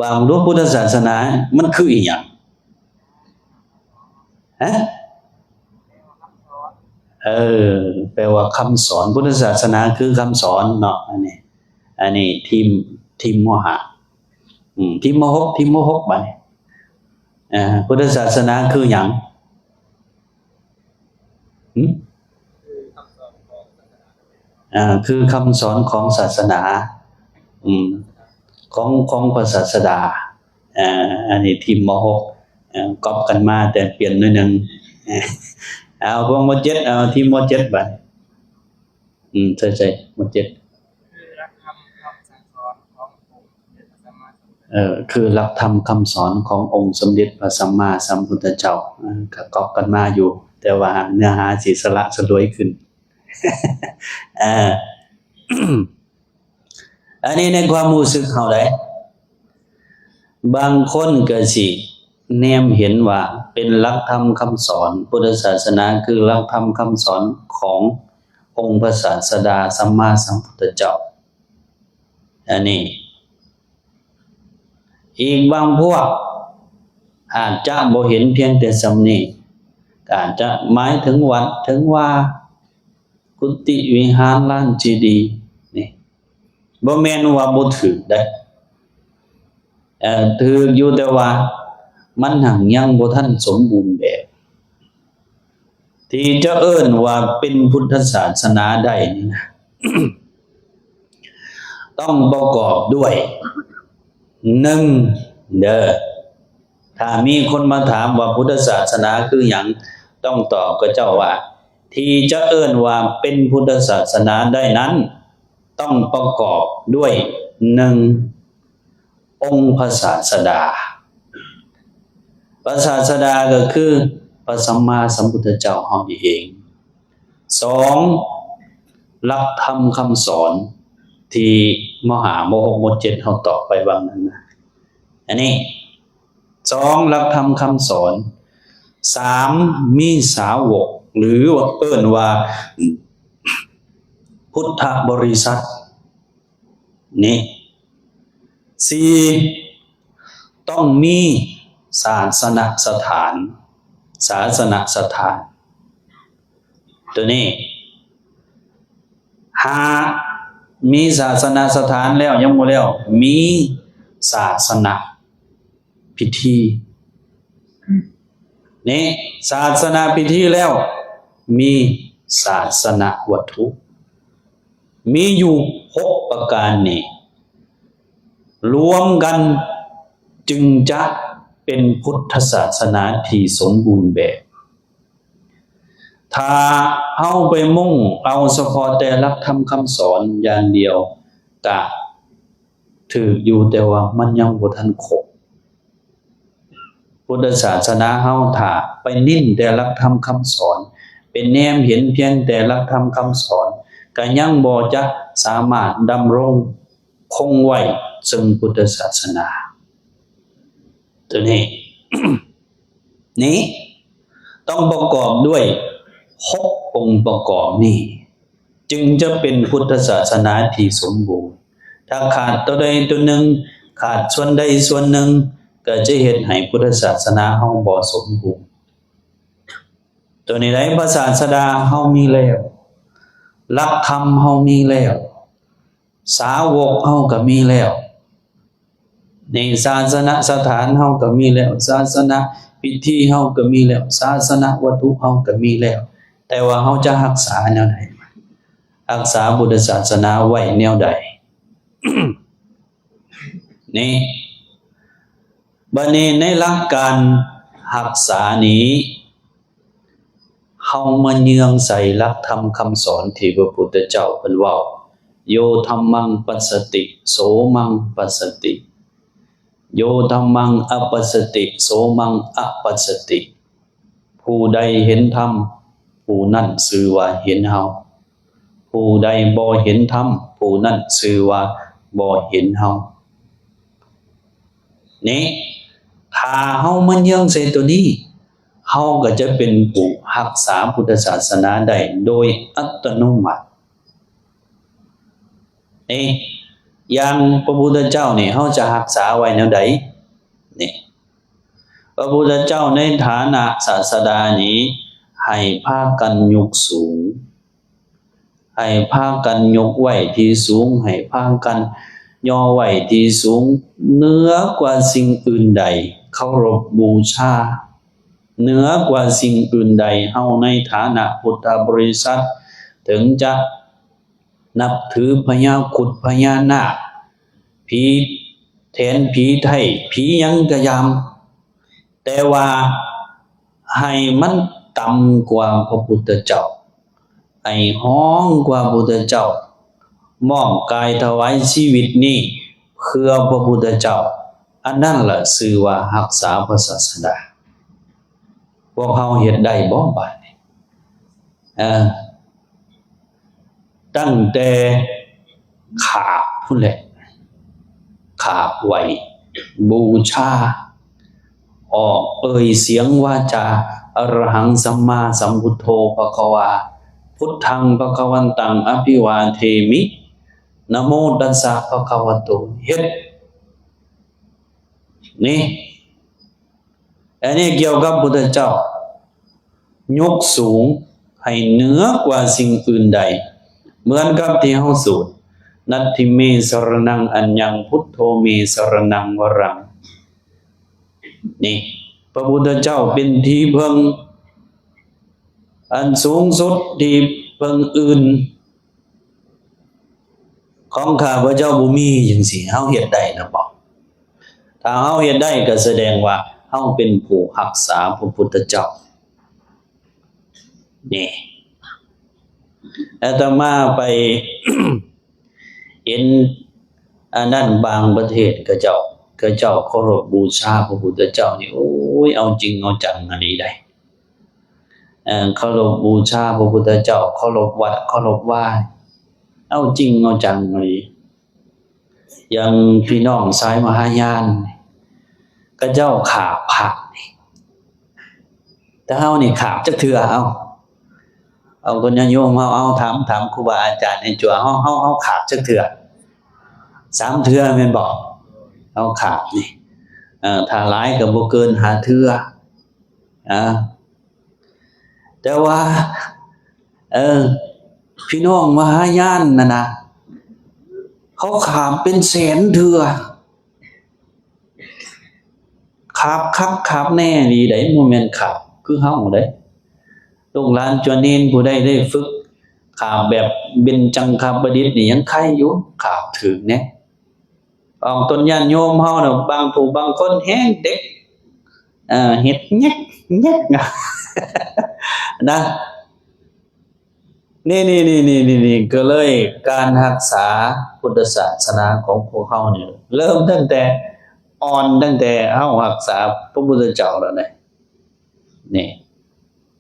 ວ່າເບິ່ງດູ ພຸດທະສາສະໜາມັນຄືອີ່ຫຍັງ? ຮະ? ເອີ ແປວ່າຄຳສອນ. ພຸດທະສາສະໜາຄືຄຳສອນເນາະ. ອັນນີ້ ອັນນີ້ທີມ ທີມ ມໍຫົກ ອືມ ທີມ ມໍຫົກ ທີມ ມໍຫົກ ບາດນີ້. ເອີ ພຸດທະສາສະໜາຄືຫຍັງ? ຫື? ເອີ ຄືຄຳສອນຂອງສາສະໜາ ອືມ ຂອງ ຂອງພະສາສະດາ. ເອີ ອັນນີ້ທີມ ມໍຫົກ ເອີ ກັອບກັນມາ ແຕ່ປ່ຽນໜ້ອຍໜຶ່ງ. ເອົາ ພວກ ມໍເຈັດ ເອົາ ທີມ ມໍເຈັດ ບາດ ອືມ ໃສ່ໆ ມໍເຈັດ ຄືຫຼັກທຳຄຳສອນຂອງອົງສົມເດັດພະສຳມາສຳພຸດທະເຈົ້າ. ເອີ ຄືຫຼັກທຳຄຳສອນຂອງອົງສົມເດັດພະສຳມາສຳພຸດທະເຈົ້າ. ເອີ ກໍກັອບກັນມາຢູ່ ແຕ່ວ່າເນື້ອຫາຊິສະຫຼະສະຫຼວຍຂຶ້ນ. ເອີ ອັນນີ້ໃນຄວາມຮູ້ສຶກເຮົາໃດ ບາງຄົນກໍຊິແນມເຫັນວ່າເປັນຫຼັກທຳຄຳສອນ ພຸດທະສາສະໜາຄືຫຼັກທຳຄຳສອນຂອງອົງພະສາສະດາສຳມາສຳພຸດທະເຈົ້າ. ອັນນີ້ ອີກບາງພວກອາດຈະບໍ່ເຫັນພຽງແຕ່ສ່ຳນີ້ ກໍອາດຈະໝາຍເຖິງວັດເຖິງວາ ກຸຕິວິຫານ ລານເຈດີ ນີ້ ບໍ່ແມ່ນວ່າບໍ່ຖືກໄດ໋. ເອີ ຖືກຢູ່ ແຕ່ວ່າມັນຫັ້ນຍັງບໍ່ທັນສົມບູນແບບ ທີ່ຈະເອີ້ນວ່າເປັນພຸດທະສາສະໜາໄດ້ນີ້ນະ ຕ້ອງປະກອບດ້ວຍ ໜຶ່ງ ເດີ ຖ້າມີຄົນມາຖາມວ່າພຸດທະສາສະໜາຄືຫຍັງ ຕ້ອງຕອບເຂົາເຈົ້າວ່າ ທີ່ຈະເອີ້ນວ່າເປັນພຸດທະສາສະໜາໄດ້ນັ້ນ ຕ້ອງປະກອບດ້ວຍ ໜຶ່ງ ອົງພະສາສະດາ. ພະສາສະດາກໍຄືພະສຳມາສຳພຸດທະເຈົ້າເຮົານີ້ເອງ. ສອງ ຫຼັກທຳຄຳສອນທີ່ ມໍຫ້າ ມໍຫົກ ມໍເຈັດ ເຮົາຕອບໄປຫວ່າງນັ້ນນະ. ອັນນີ້ ສອງ ຫຼັກທຳຄຳສອນ. ສາມ ມີສາວົກ ຫຼື ເອີ້ນວ່າ ພຸດທະບໍລິສັດ ນີ້. ສີ່ ຕ້ອງມີສາສະນະສະຖານ ສາສະນະສະຖານ ຕົວນີ້. ຫ້າ ມີສາສະນະສະຖານແລ້ວ ຍັງບໍ່ແລ້ວ ມີສາສະນະພິທີ ນີ້ ສາສະນະພິທີແລ້ວ ມີສາສະນະວັດຖຸ ມີຢູ່ຫົກປະການນີ້ ລວມກັນຈຶ່ງຈະເປັນພຸດທະສາສະໜາທີ່ສົມບູນແບບ. ຖ້າເຮົາໄປມຸ່ງເອົາສະເພາະແຕ່ຫຼັກທຳຄຳສອນຢ່າງດຽວ ກະຖືກຢູ່ ແຕ່ວ່າມັນຍັງບໍ່ທັນຄົບ. ພຸດທະສາສະໜາເຮົາ ຖ້າໄປເນັ້ນແຕ່ຫຼັກທຳຄຳສອນ ໄປແນມເຫັນພຽງແຕ່ຫຼັກທຳຄຳສອນ ກະຍັງບໍ່ຈະສາມາດດຳລົງຄົງໄວ້ເຊິ່ງພຸດທະສາສະໜາ ຕົວນີ້ ນີ້ ຕ້ອງປະກອບດ້ວຍຫົກອົງປະກອບນີ້ ຈຶ່ງຈະເປັນພຸດທະສາສະໜາທີ່ສົມບູນ. ຖ້າຂາດຕົວໃດຕົວໜຶ່ງ ຂາດສ່ວນໃດສ່ວນໜຶ່ງ ກໍຈະເຮັດໃຫ້ພຸດທະສາສະໜາເຮົາບໍ່ສົມບູນ. ຕົວນີ້ໃດ ພະສາສະດາເຮົາມີແລ້ວ, ຫຼັກທຳເຮົາມີແລ້ວ, ສາວົກເຮົາກໍມີແລ້ວ, ໃນສາສະນະສະຖານເຮົາກໍມີແລ້ວ, ສາສະນະພິທີເຮົາກໍມີແລ້ວ, ສາສະນະວັດຖຸເຮົາກໍມີແລ້ວ, ແຕ່ວ່າເຮົາຈະຮັກສາແນວໃດ? ຮັກສາພຸດທະສາສະໜາໄວ້ແນວໃດ? ນີ້ ບັດນີ້ໃນຫຼັກການຮັກສານີ້ ເຮົາມາເຍືອງໃສ່ຫຼັກທຳຄຳສອນທີ່ພະພຸດທະເຈົ້າເພິ່ນເວົ້າ ໂຍທຳມັງປັດສະຕິ ໂສມັງປັດສະຕິ. ໂຍທຳມັງອັບປັດສະຕິ ໂສມັງອັບປັດສະຕິ ຜູ້ໃດເຫັນທຳ ຜູ້ນັ້ນຊື່ວ່າເຫັນເຮົາ ຜູ້ໃດບໍ່ເຫັນທຳ ຜູ້ນັ້ນຊື່ວ່າບໍ່ເຫັນເຮົາ. ນີ້ ຖ້າເຮົາມາເຍືອງໃສ່ໂຕນີ້ ເຮົາກໍຈະເປັນຜູ້ຮັກສາພຸດທະສາສະໜາໄດ້ໂດຍອັດຕະໂນມັດ. ເອ ຢ່າງພະພຸດທະເຈົ້ານີ້ ເຮົາຈະຮັກສາໄວ້ແນວໃດ? ນີ້ ພະພຸດທະເຈົ້າໃນຖານະສາດສະດານີ້ ໃຫ້ພາກັນຍົກສູງ, ໃຫ້ພາກັນຍົກໄວ້ທີ່ສູງ, ໃຫ້ພາກັນຍໍໄວ້ທີ່ສູງ ເໜືອກວ່າສິ່ງອື່ນໃດ, ເຄົາລົບບູຊາ ເໜືອກວ່າສິ່ງອື່ນໃດ. ເຮົາໃນຖານະພຸດທະບໍລິສັດ ເຖິງຈະນັບຖືພະຍາຄຸດພະຍານາກ, ຜີແຖນຜີໄທ ຜີຫຍັງກະຢ່າງ, ແຕ່ວ່າໃຫ້ມັນຕ່ຳກວ່າພະພຸດທະເຈົ້າ, ໃຫ້ຮອງກວ່າພະພຸດທະເຈົ້າ, ມອບກາຍຖວາຍຊີວິດນີ້ເພື່ອພະພຸດທະເຈົ້າ, ອັນນັ້ນລະຊື່ວ່າຮັກສາພະສາສະດາ. ພວກເຮົາເຮັດໄດ້ບໍ່ບາດນີ້? ເອີ ຕັ້ງແຕ່ຂາບພຸ້ນແຫຼະ, ຂາບໄຫວ້ບູຊາ, ອອກເອີ່ຍສຽງວາຈາ ອະລະຫັງສຳມາສຳພຸດໂທ ພະຄະວາ ພຸດທັງພະຄະວັນຕັງ ອະພິວາເທມິ ນະໂມຕັດສະ ພະຄະວະໂຕ ເຮັດ ນີ້ ອັນນີ້ກ່ຽວກັບພຸດທະເຈົ້າ ຍົກສູງໃຫ້ເໜືອກວ່າສິ່ງອື່ນໃດ, ເໝືອນກັບທີ່ເຮົາສູດ ນັດຖິເມສະຣະນັງອັນຍັງ ພຸດໂທເມສະຣະນັງວະຣັງ. ນີ້ ພະພຸດທະເຈົ້າເປັນທີ່ເພິ່ງອັນສູງສຸດ, ທີ່ເພິ່ງອື່ນ ຂອງຂ້າພະເຈົ້າບໍ່ມີ ຈັ່ງຊີ້ ເຮົາເຮັດໄດ້ນະບໍ່? ຖ້າເຮົາເຮັດໄດ້ ກໍສະແດງວ່າເຮົາເປັນຜູ້ຮັກສາພະພຸດທະເຈົ້າ. ນີ້ ອາດຕະມາໄປເຫັນອັນນັ້ນ ບາງປະເທດ ເຂົາເຈົ້າ ເຂົາເຈົ້າເຄົາລົບບູຊາພະພຸດທະເຈົ້ານີ້ ໂອ້ຍ ເອົາຈິງເອົາຈັງອີ່ຫຼີໃດ. ເອີ ເຄົາລົບບູຊາພະພຸດທະເຈົ້າ, ເຄົາລົບວັດເຄົາລົບວາ, ເອົາຈິງເອົາຈັງອີ່ຫຼີ. ຢ່າງພີ່ນ້ອງສາຍມະຫາຍານ ເຂົາເຈົ້າຂາບພະນີ້, ແຕ່ເຮົານີ້ຂາບຈັກເທື່ອ? ເອົາ ເອົາຄົນຍາດໂຍມເຮົາ, ເອົາ ຖາມ ຖາມຄູບາອາຈານໃຫ້ຈົວ, ເຮົາ ເຮົາ ເຮົາຂາບຈັກເທື່ອ? ສາມເທື່ອແມ່ນບໍ່? ເຮົາຂາບນີ້ ເອີ ຖ້າຫຼາຍກໍບໍ່ເກີນຫ້າເທື່ອ. ອາ ແຕ່ວ່າ ເອີ ພີ່ນ້ອງມະຫາຍານນັ້ນນະ ເຂົາຂາບເປັນແສນເທື່ອ, ຂາບຄັກຂາບແນ່ດີໃດ໋, ບໍ່ແມ່ນຂາບຄືເຮົາໃດ໋. ລູກຫຼານຈວນເນນຜູ້ໃດໄດ້ຝຶກຂາບແບບເບັນຈັງຄະປະດິດນີ້ຍັງໄຄຢູ່, ຂາບຖືກແນ່. ອອກຕົນຍາດໂຍມເຮົານະ ບາງຜູ້ບາງຄົນແຮງເດັກ ເອີ ເຮັດແງກແງກນະ. ນີ້ ນີ້ ນີ້ ນີ້ ນີ້ ນີ້ ກໍເລີຍການຮັກສາພຸດທະສາສະໜາຂອງພວກເຮົານີ້ ເລີ່ມຕັ້ງແຕ່ອ່ອນ, ຕັ້ງແຕ່ເຮົາຮັກສາພະພຸດທະເຈົ້າແລ້ວນະ. ນີ້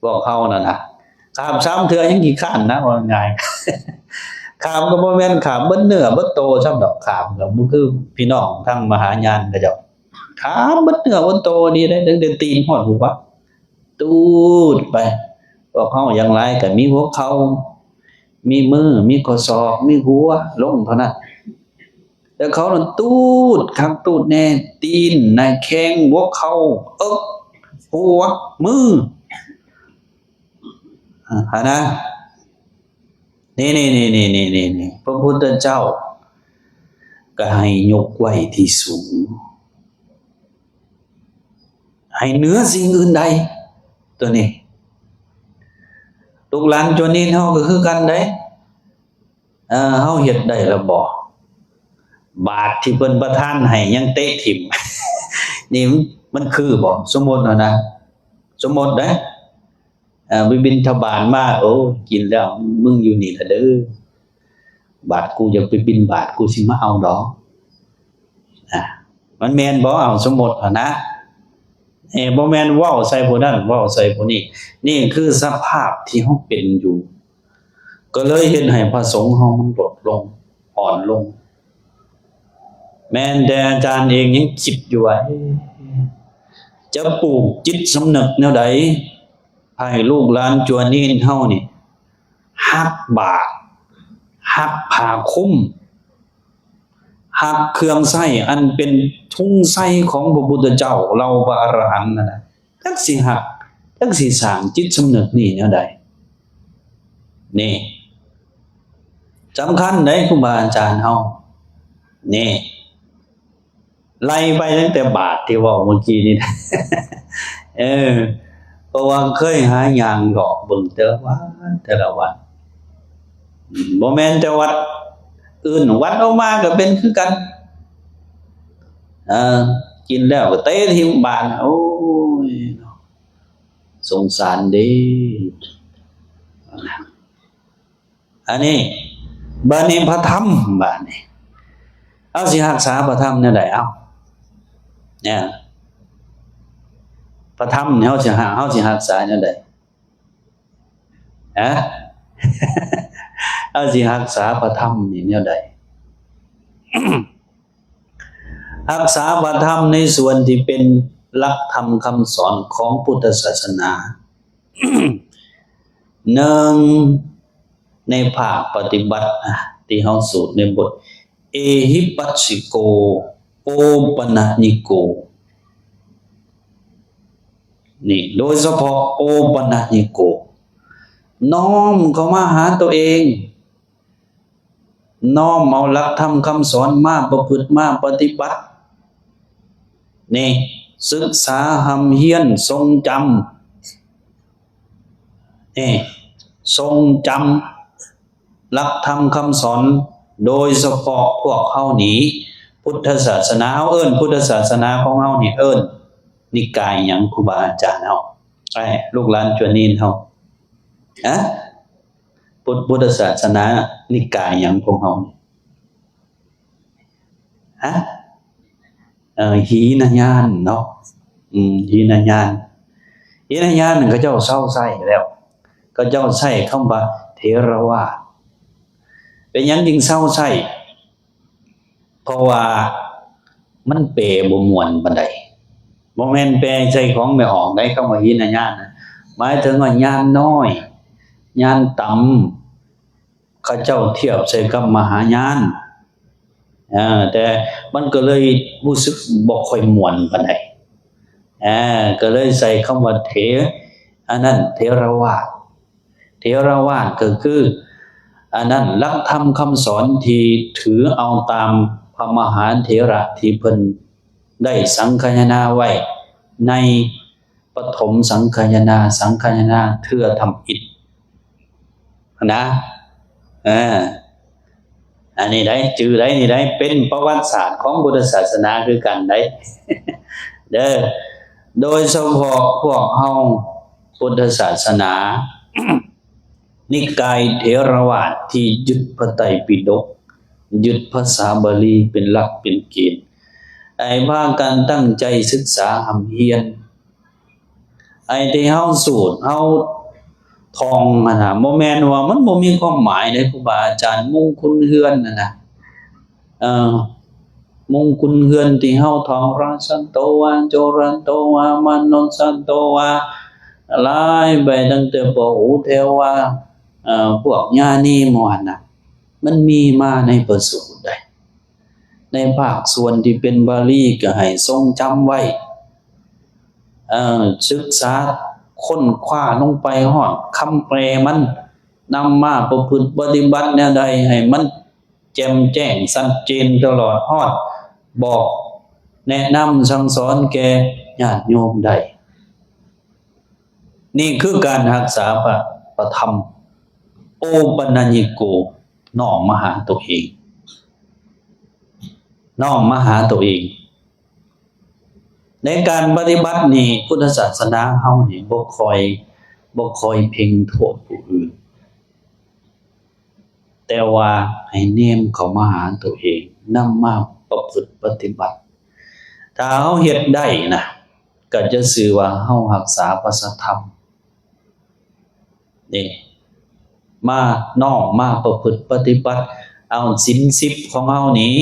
ພວກເຮົານັ້ນນະ ຂາບສາມເທື່ອຍັງຂີ້ຄ້ານນະ ເວົ້າງ່າຍ. ຂາບກໍບໍ່ແມ່ນຂາບເບິດເນື້ອເບິດໂຕຊ້ຳດອກ, ຂາບກໍບໍ່ຄືພີ່ນ້ອງທາງມະຫາຍານເຂົາເຈົ້າ ຂາບເບິດເນື້ອເບິດໂຕນີ້ເດ້, ຕັ້ງແຕ່ຕີນຮອດຫົວ ຕູດໄປ. ພວກເຮົາຢ່າງຫຼາຍກໍມີຫົວເຂົ່າ, ມີມື, ມີຂໍ້ສອກ, ມີຫົວ ລົງເທົ່ານັ້ນ. ແຕ່ເຂົານັ້ນຕູດຄັກຕູດແນ່, ຕີນ, ໜ້າແຂ້ງ, ຫົວເຂົ່າ, ເອິກ, ຫົວ, ມື ຫັ້ນນະ. ນີ້ ນີ້ ພະພຸດທະເຈົ້າກໍໃຫ້ຍົກໄວ້ທີ່ສູງ, ໃຫ້ເໜືອສິ່ງອື່ນໃດ. ຕົວນີ້ ລູກຫຼານຕົວນີ້ເຮົາກໍຄືກັນເດ້. ເອີ ເຮົາເຮັດໄດ້ລະບໍ່? ບາດທີ່ເພິ່ນປະທານໃຫ້ຍັງເຕະຖິ້ມ ນີ້ມັນ ມັນຄືບໍ່? ສົມມຸດເນາະນະ, ສົມມຸດເດ້. ເອີ ໄປບິນທະບາດມາ, ໂອ້ ກິນແລ້ວ ມຶງຢູ່ນີ້ລະເດີ, ບາດກູຢາກໄປບິນບາດ ກູຊິມາເອົາດອກ. ອາ ມັນແມ່ນບໍ່? ເອົາ ສົມມຸດຫັ້ນນະ ເອີ ບໍ່ແມ່ນເວົ້າໃສ່ຜູ້ນັ້ນ ເວົ້າໃສ່ຜູ້ນີ້. ນີ້ຄືສະພາບທີ່ເຮົາເປັນຢູ່ ກໍເລີຍເຮັດໃຫ້ພະສົງເຮົາມັນລົດລົງ ອ່ອນລົງ. ແມ່ນແຕ່ອາຈານເອງຍັງຄິດຢູ່ວ່າ ເອີ ຈະປູກຈິດສຳນຶກແນວໃດ ໃຫ້ລູກຫຼານຈົວເນນເຮົານີ້ຮັກບາດ ຮັກຜ້າຄຸມ ຮັກເຄື່ອງໃຊ້ອັນເປັນທຸງໄຊຂອງພະພຸດທະເຈົ້າ ເຫຼົ່າພະອະລະຫັນນັ້ນນະ. ຈັກຊິຮັກ ຈັກຊິສ້າງຈິດສຳນຶກນີ້ແນວໃດ? ນີ້ ສຳຄັນເດ້ ຄູບາອາຈານເຮົາ ນີ້ ໄລ່ໄປຕັ້ງແຕ່ບາດທີ່ເວົ້າເມື່ອກີ້ນີ້ ເອີ ເພາະວ່າເຄີຍຫາຍ່າງເລາະເບິ່ງແຕ່ລະວັນ ແຕ່ລະວັນ ບໍ່ແມ່ນແຕ່ວັດອື່ນ ວັດອອກມາກໍເປັນຄືກັນ. ເອີ ກິນແລ້ວກໍເຕະຖິ້ມບາດ ໂອ້ຍ ສົງສານເດ້. ອັນນີ້ ບາດນີ້ພະທຳ ບາດນີ້ ເຮົາຊິຮັກສາພະທຳແນວໃດ? ເອົາ ເອີ ພະທຳນີ້ເຮົາຊິຮັກ ເຮົາຊິຮັກສາແນວໃດ? ຮະ ເຮົາຊິຮັກສາພະທຳນີ້ແນວໃດ? ຮັກສາພະທຳໃນສ່ວນທີ່ເປັນຫຼັກທຳຄຳສອນຂອງພຸດທະສາສະໜາ. ໜຶ່ງ ໃນພາກປະຕິບັດ ທີ່ເຮົາສູດໃນບົດ ເອຫິປັດສິໂກ ໂອປະນະຍິໂກ ນີ້ ໂດຍສະເພາະໂອປະນະຍິໂກ ນ້ອມເຂົ້າມາຫາຕົວເອງ ນ້ອມເອົາຫຼັກທຳຄຳສອນມາປະພຶດມາປະຕິບັດ ນີ້ ສຶກສາຮ່ຳຮຽນ ຊົງຈຳ ນີ້ ຊົງຈຳ ຫຼັກທຳຄຳສອນ ໂດຍສະເພາະພວກເຮົານີ້ ພຸດທະສາສະໜາ ເຮົາເອີ້ນພຸດທະສາສະໜາຂອງເຮົານີ້ ເອີ້ນນິກາຍຫຍັງ ຄູບາອາຈານເຮົາ? ໃຫ້ລູກຫຼານຈວນເນນເຮົາ ຮະ? ພຸດ ພຸດທະສາສະໜານິກາຍຫຍັງຂອງເຮົາ? ຮະ? ເອີ ຫີນະຍານເນາະ ອືມ ຫີນະຍານ ຫີນະຍານນັ້ນເຂົາເຈົ້າເຊົາໃຊ້ແລ້ວ ເຂົາເຈົ້າໃຊ້ຄຳວ່າເຖລະວາດ. ເປັນຫຍັງຈຶ່ງເຊົາໃຊ້? ເພາະວ່າມັນແປບໍ່ມ່ວນປານໃດ ບໍ່ແມ່ນແປໃສ່ຂອງແມ່ອອກໃດ ຄຳວ່າຫີນະຍານນະ ໝາຍເຖິງວ່າຍານນ້ອຍ ຍານຕ່ຳ ເຂົາເຈົ້າທຽບໃສ່ກັບມະຫາຍານ ເອີ ແຕ່ມັນກໍເລີຍຮູ້ສຶກບໍ່ຄ່ອຍມ່ວນປານໃດ ເອີ ກໍເລີຍໃສ່ຄຳວ່າເຖ ອັນນັ້ນ ເຖລະວາດ ເຖລະວາດກໍຄື ອັນນັ້ນ ຫຼັກທຳຄຳສອນທີ່ຖືເອົາຕາມພະມະຫາເຖລະທີ່ເພິ່ນໄດ້ສັງຄາຍະນາໄວ້ໃນ ປະຖົມສັງຄາຍະນາ ສັງຄາຍະນາເທື່ອທຳອິດຫັ້ນນະ ເອີ ອັນນີ້ໄດ໋ ຈື່ໄດ໋ ນີ້ໄດ໋ ເປັນປະຫວັດສາດຂອງພຸດທະສາສະໜາຄືກັນໄດ໋ ເດີ ໂດຍສະເພາະພວກເຮົາພຸດທະສາສະໜາ ນິກາຍເຖລະວາດທີ່ຍຶດພະໄຕປິດົກ ຍຶດພາສາບາລີເປັນຫຼັກເປັນເກນ ໃຫ້ພາກັນຕັ້ງໃຈສຶກສາຮ່ຳຮຽນ ໄອ້ທີ່ເຮົາສູດ ເຮົາທ່ອງຫັ້ນນະ ບໍ່ແມ່ນວ່າມັນບໍ່ມີຄວາມໝາຍເດ້ ຄູບາອາຈານ ມຸງຄຸນເຮືອນຫັ້ນນະ ເອີ ມຸງຄຸນເຮືອນທີ່ເຮົາທ່ອງ ລາຊະໂຕວາ ໂຈລະໂຕວາ ມະນຸດສະໂຕວາ ໄລ່ໄປຕັ້ງແຕ່ປະຫູເທວາ ເອີ ພວກຍານີໝູ່ຫັ້ນນະ ມັນມີມາໃນພະສູດໃດ໋ ໃນພາກສ່ວນທີ່ເປັນບາລີກໍໃຫ້ຊົງຈຳໄວ້ ເອີ ສຶກສາຄົ້ນຄວ້າລົງໄປຮອດຄຳແປມັນ ນຳມາປະພຶດປະຕິບັດແນວໃດໃຫ້ມັນແຈ່ມແຈ້ງຊັດເຈນຕະຫຼອດຮອດ ບອກແນະນຳສັ່ງສອນແກ່ຍາດໂຍມໄດ້. ນີ້ຄືການຮັກສາພະ ພະທຳ ໂອປະນະຍິໂກ ນ້ອມມາຫາຕົວເອງ ນ້ອມມາຫາຕົວເອງ. ໃນການປະຕິບັດນີ້ ພຸດທະສາສະໜາເຮົານີ້ບໍ່ຄ່ອຍ ບໍ່ຄ່ອຍເພງໂທດຜູ້ອື່ນ ແຕ່ວ່າໃຫ້ແນມເຂົ້າມາຫາຕົວເອງ ນຳມາປະພຶດປະຕິບັດ. ຖ້າເຮົາເຮັດໄດ້ນະ ກໍຈະຊື່ວ່າເຮົາຮັກສາພະສັດທຳ ນີ້ ມານ້ອມມາປະພຶດປະຕິບັດເອົາສິນສິບຂອງເຮົານີ້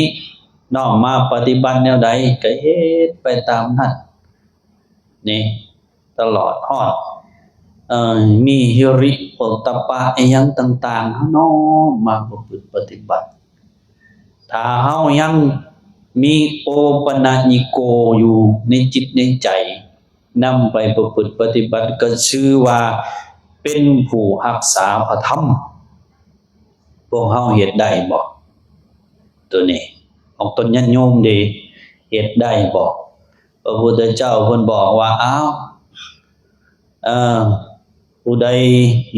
ນ້ອມມາປະຕິບັດແນວໃດ ກໍເຮັດໄປຕາມນັ້ນ ນີ້ ຕະຫຼອດຮອດ ເອີ ມີຫິລິໂອດຕະປະອີ່ຫຍັງຕ່າງໆ ເຮົານ້ອມມາປະພຶດປະຕິບັດ. ຖ້າເຮົາຍັງມີໂອປະນະຍິໂກຢູ່ໃນຈິດໃນໃຈ ນຳໄປປະພຶດປະຕິບັດ ກໍຊື່ວ່າເປັນຜູ້ຮັກສາພະທຳ. ພວກເຮົາເຮັດໄດ້ບໍ່? ໂຕນີ້ ອອກຕົນຍາດໂຍມເດ ເຮັດໄດ້ບໍ່? ພະພຸດທະເຈົ້າເພິ່ນບອກວ່າ ອ້າວ ເອີ ຜູ້ໃດ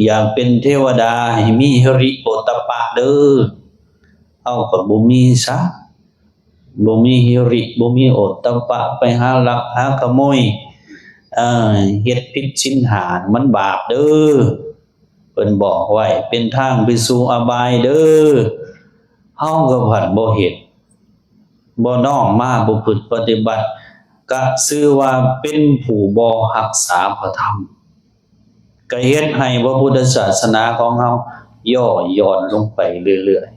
ຢາກເປັນເທວະດາໃຫ້ມີຫິລິໂອດຕະປະເດີ. ເຮົາກໍບໍ່ມີຊະ ບໍ່ມີຫິລິ ບໍ່ມີໂອດຕະປະ ໄປຫາລັກຫາຂະໂມຍ ເອີ ເຮັດຜິດສິນຫ້າ ມັນບາບເດີ. ເພິ່ນບອກໄວ້ ເປັນທາງໄປສູ່ອະບາຍເດີ. ເຮົາກໍພັດບໍ່ເຮັດ ບໍ່ນ້ອມມາປະພຶດປະຕິບັດ ກະຊື່ວ່າເປັນຜູ້ບໍ່ຮັກສາພະທຳ ກະເຮັດໃຫ້ພະພຸດທະສາສະໜາຂອງເຮົາຍໍ້ຢ່ອນລົງໄປເລື້ອຍ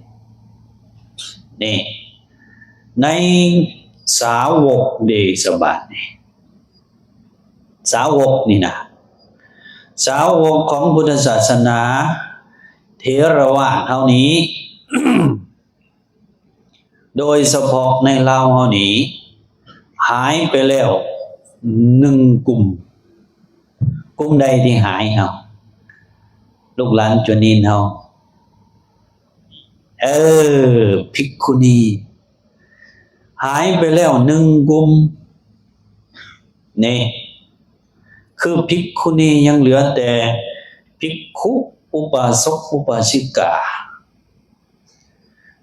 ໆ. ນີ້ ໃນສາວົກເດ ສະບາດນີ້ ສາວົກນີ້ນະ ສາວົກຂອງພຸດທະສາສະໜາ ເຖລະວາດເຮົານີ້ ໂດຍສະເພາະໃນລາວເຮົານີ້ ຫາຍໄປແລ້ວໜຶ່ງກຸ່ມ. ກຸ່ມໃດທີ່ຫາຍເຮົາ? ລູກຫຼານຈຸນິນເຮົາ ເອີ ພິກຂຸນີ ຫາຍໄປແລ້ວໜຶ່ງກຸ່ມ. ນີ້ ຄືພິກຂຸນີ ຍັງເຫຼືອແຕ່ພິກຂຸ ອຸປາສົກ ອຸປາສິກາ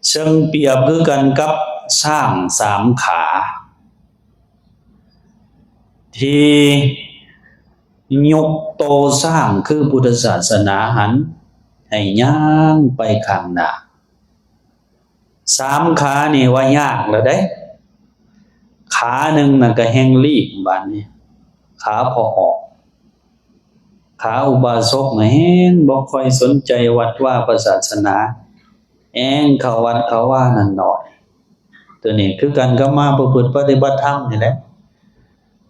ເຊິ່ງປຽບຄືກັນກັບຊ້າງສາມຂາ ທີ່ຍົກໂຕຊ້າງ ຄືພຸດທະສາສະໜາຫັ້ນ ໃຫ້ຍ່າງໄປຂ້າງໜ້າ. ສາມຂານີ້ວ່າຍາກແລ້ວເດ້. ຂາໜຶ່ງນະກະແຮ່ງລີບບາດນີ້ ຂາພໍ່ອອກ ຂາອຸບາສົກນະແຮ່ງບໍ່ຄ່ອຍສົນໃຈວັດວາພະສາສະໜາ ແຮ່ງເຂົ້າວັດເຂົ້າວານັ້ນໜ້ອຍ. ໂຕນີ້ຄືກັນກັບມາປະພຶດປະຕິບັດທຳນີ້ແຫຼະ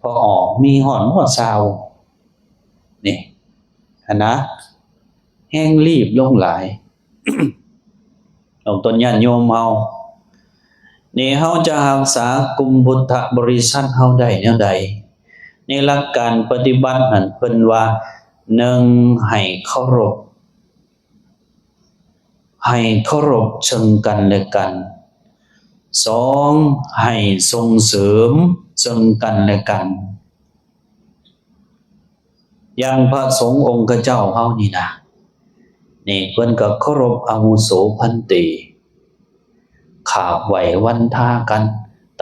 ພໍ່ອອກມີຮອດມໍຊາວ ນີ້ ຫັ້ນນະ ແຮ່ງລີບລົງຫຼາຍ. ອອກຕົນຍາດໂຍມເຮົາ ນີ້ເຮົາຈະຮັກສາກຸ່ມພຸດທະບໍລິສັດເຮົາໄດ້ແນວໃດ? ໃນຫຼັກການປະຕິບັດນັ້ນເພິ່ນວ່າ ໜຶ່ງ ໃຫ້ເຄົາລົບ ໃຫ້ເຄົາລົບເຊິ່ງກັນແລະກັນ, ສອງ ໃຫ້ສົ່ງເສີມເຊິ່ງກັນແລະກັນ. ຢ່າງພະສົງອົງຄະເຈົ້າເຮົານີ້ນະ ນີ້ເພິ່ນກໍເຄົາລົບອາວຸໂສພັນເຕ ຂາບໄຫວ້ວັນທາກັນ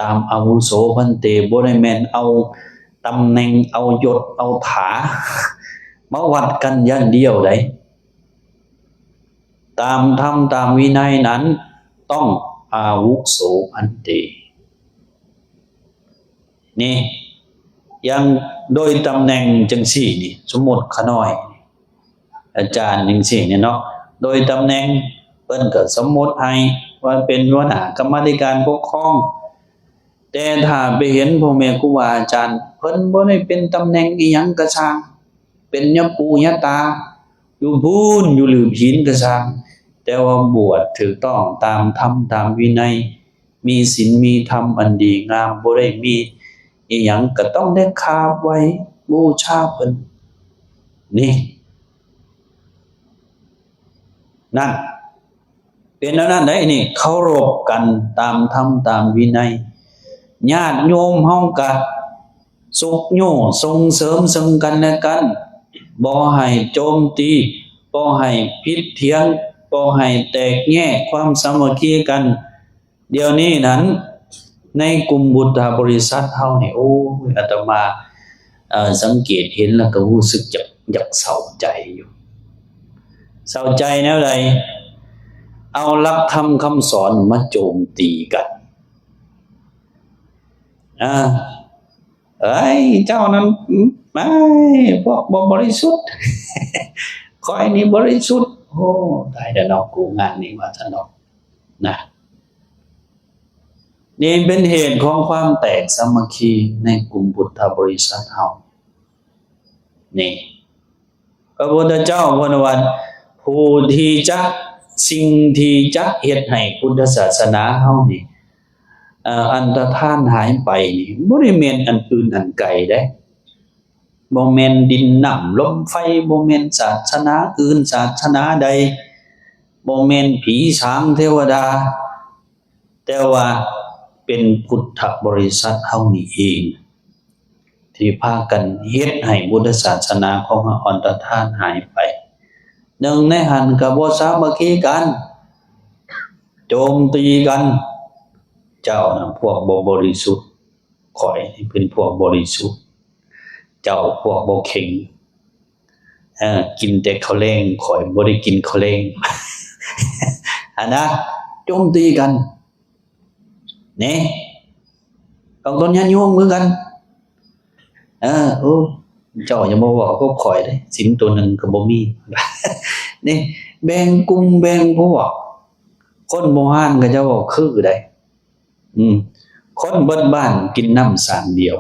ຕາມອາວຸໂສພັນເຕ, ບໍ່ໄດ້ແມ່ນເອົາຕຳແໜ່ງ ເອົາຍົດ ເອົາຖາມາວັດກັນຢ່າງດຽວໃດ. ຕາມທຳຕາມວິໄນນັ້ນຕ້ອງອາວຸໂສພັນເຕ. ນີ້ ຢ່າງໂດຍຕຳແໜ່ງຈັ່ງຊີ້ນີ້ ສົມມຸດຂ້ານ້ອຍ ອາຈານຈັ່ງຊີ້ນີ້ເນາະ ໂດຍຕຳແໜ່ງເພິ່ນກໍສົມມຸດໃຫ້ວ່າເປັນຫົວໜ້າກຳມາທິການປົກຄອງ. ແຕ່ຖ້າໄປເຫັນພໍ່ແມ່ຄູບາອາຈານ ເພິ່ນບໍ່ໄດ້ເປັນຕຳແໜ່ງອີ່ຫຍັງກໍຊ່າງ ເປັນຍາປູ່ຍາຕາຢູ່ພຸ້ນ ຢູ່ຫຼືຜີນກໍຊ່າງ ແຕ່ວ່າບວດຖືກຕ້ອງຕາມທຳຕາມວິໄນ ມີສິນມີທຳອັນດີງາມ ບໍ່ໄດ້ມີອີ່ຫຍັງ ກໍຕ້ອງໄດ້ຂາບໄຫວ້ບູຊາເພິ່ນ. ນີ້ ນັ້ນ ເປັນແນວນັ້ນໄດ໋ ນີ້ເຄົາລົບກັນຕາມທຳຕາມວິໄນ. ຍາດໂຍມເຮົາກະຊຸກຍູ້ສົ່ງເສີມເຊິ່ງກັນແລະກັນ, ບໍ່ໃຫ້ໂຈມຕີ, ບໍ່ໃຫ້ຜິດຖຽງ, ບໍ່ໃຫ້ແຕກແຍກຄວາມສາມັກຄີກັນ. ດຽວນີ້ນັ້ນ ໃນກຸ່ມພຸດທະບໍລິສັດເຮົານີ້ ໂອ້ຍ ອາດຕະມາ ເອີ ສັງເກດເຫັນແລ້ວກໍຮູ້ສຶກຢາກ ຢາກເສົ້າໃຈຢູ່. ເສົ້າໃຈແນວໃດ? ເອົາຫຼັກທຳຄຳສອນມາໂຈມຕີກັນ. ອາ ເອີຍ ເຈົ້ານັ້ນ ອືມ ເອີຍ ພວກບໍ່ບໍລິສຸດ ຂ້ອຍນີ້ບໍລິສຸດ. ໂອ້ ຕາຍແລ້ວເນາະ ກູງານນີ້ ວ່າຊັ້ນດອກນະ. ນີ້ເປັນເຫດຂອງຄວາມແຕກສາມັກຄີໃນກຸ່ມພຸດທະບໍລິສັດເຮົານີ້. ພະພຸດທະເຈົ້າເພິ່ນວ່າ ຜູ້ທີ່ຈະ ສິ່ງທີ່ຈະເຮັດໃຫ້ພຸດທະສາສະໜາເຮົານີ້ ເອີ ອັນຕະທານຫາຍໄປນີ້ ບໍ່ໄດ້ແມ່ນອັນອື່ນອັນໄກເດ້, ບໍ່ແມ່ນດິນນ້ຳລົມໄຟ, ບໍ່ແມ່ນສາສະໜາອື່ນສາສະໜາໃດ, ບໍ່ແມ່ນຜີສາງເທວະດາ, ແຕ່ວ່າເປັນພຸດທະບໍລິສັດເຮົານີ້ເອງ ທີ່ພາກັນເຮັດໃຫ້ພຸດທະສາສະໜາຂອງເຮົາອັນຕະທານຫາຍໄປ. ໜຶ່ງໃນຫັ້ນກໍບໍ່ສາມັກຄີກັນ, ໂຈມຕີກັນ, ເຈົ້ານະພວກບໍ່ບໍລິສຸດ, ຂ້ອຍເປັນພວກບໍລິສຸດ, ເຈົ້າພວກບໍ່ເຄັ່ງ. ເອີ ກິນແຕ່ເຂົ້າແລງ, ຂ້ອຍບໍ່ໄດ້ກິນເຂົ້າແລງ ຫັ້ນນະ, ໂຈມຕີກັນແດ່. ບາງຄົນຍາດໂຍມຄືກັນ, ເອີ ໂອ້ ເຈົ້າຢ່າມາເວົ້າກັບຂ້ອຍເດ້, ສິນໂຕໜຶ່ງກໍບໍ່ມີ ນີ້. ແບ່ງກຸ່ມແບ່ງພວກ, ຄົນບູຮານເຂົາເຈົ້າເວົ້າຄືໃດ. ອືມ ຄົນເບິດບ້ານກິນນ້ຳສາງດຽວ,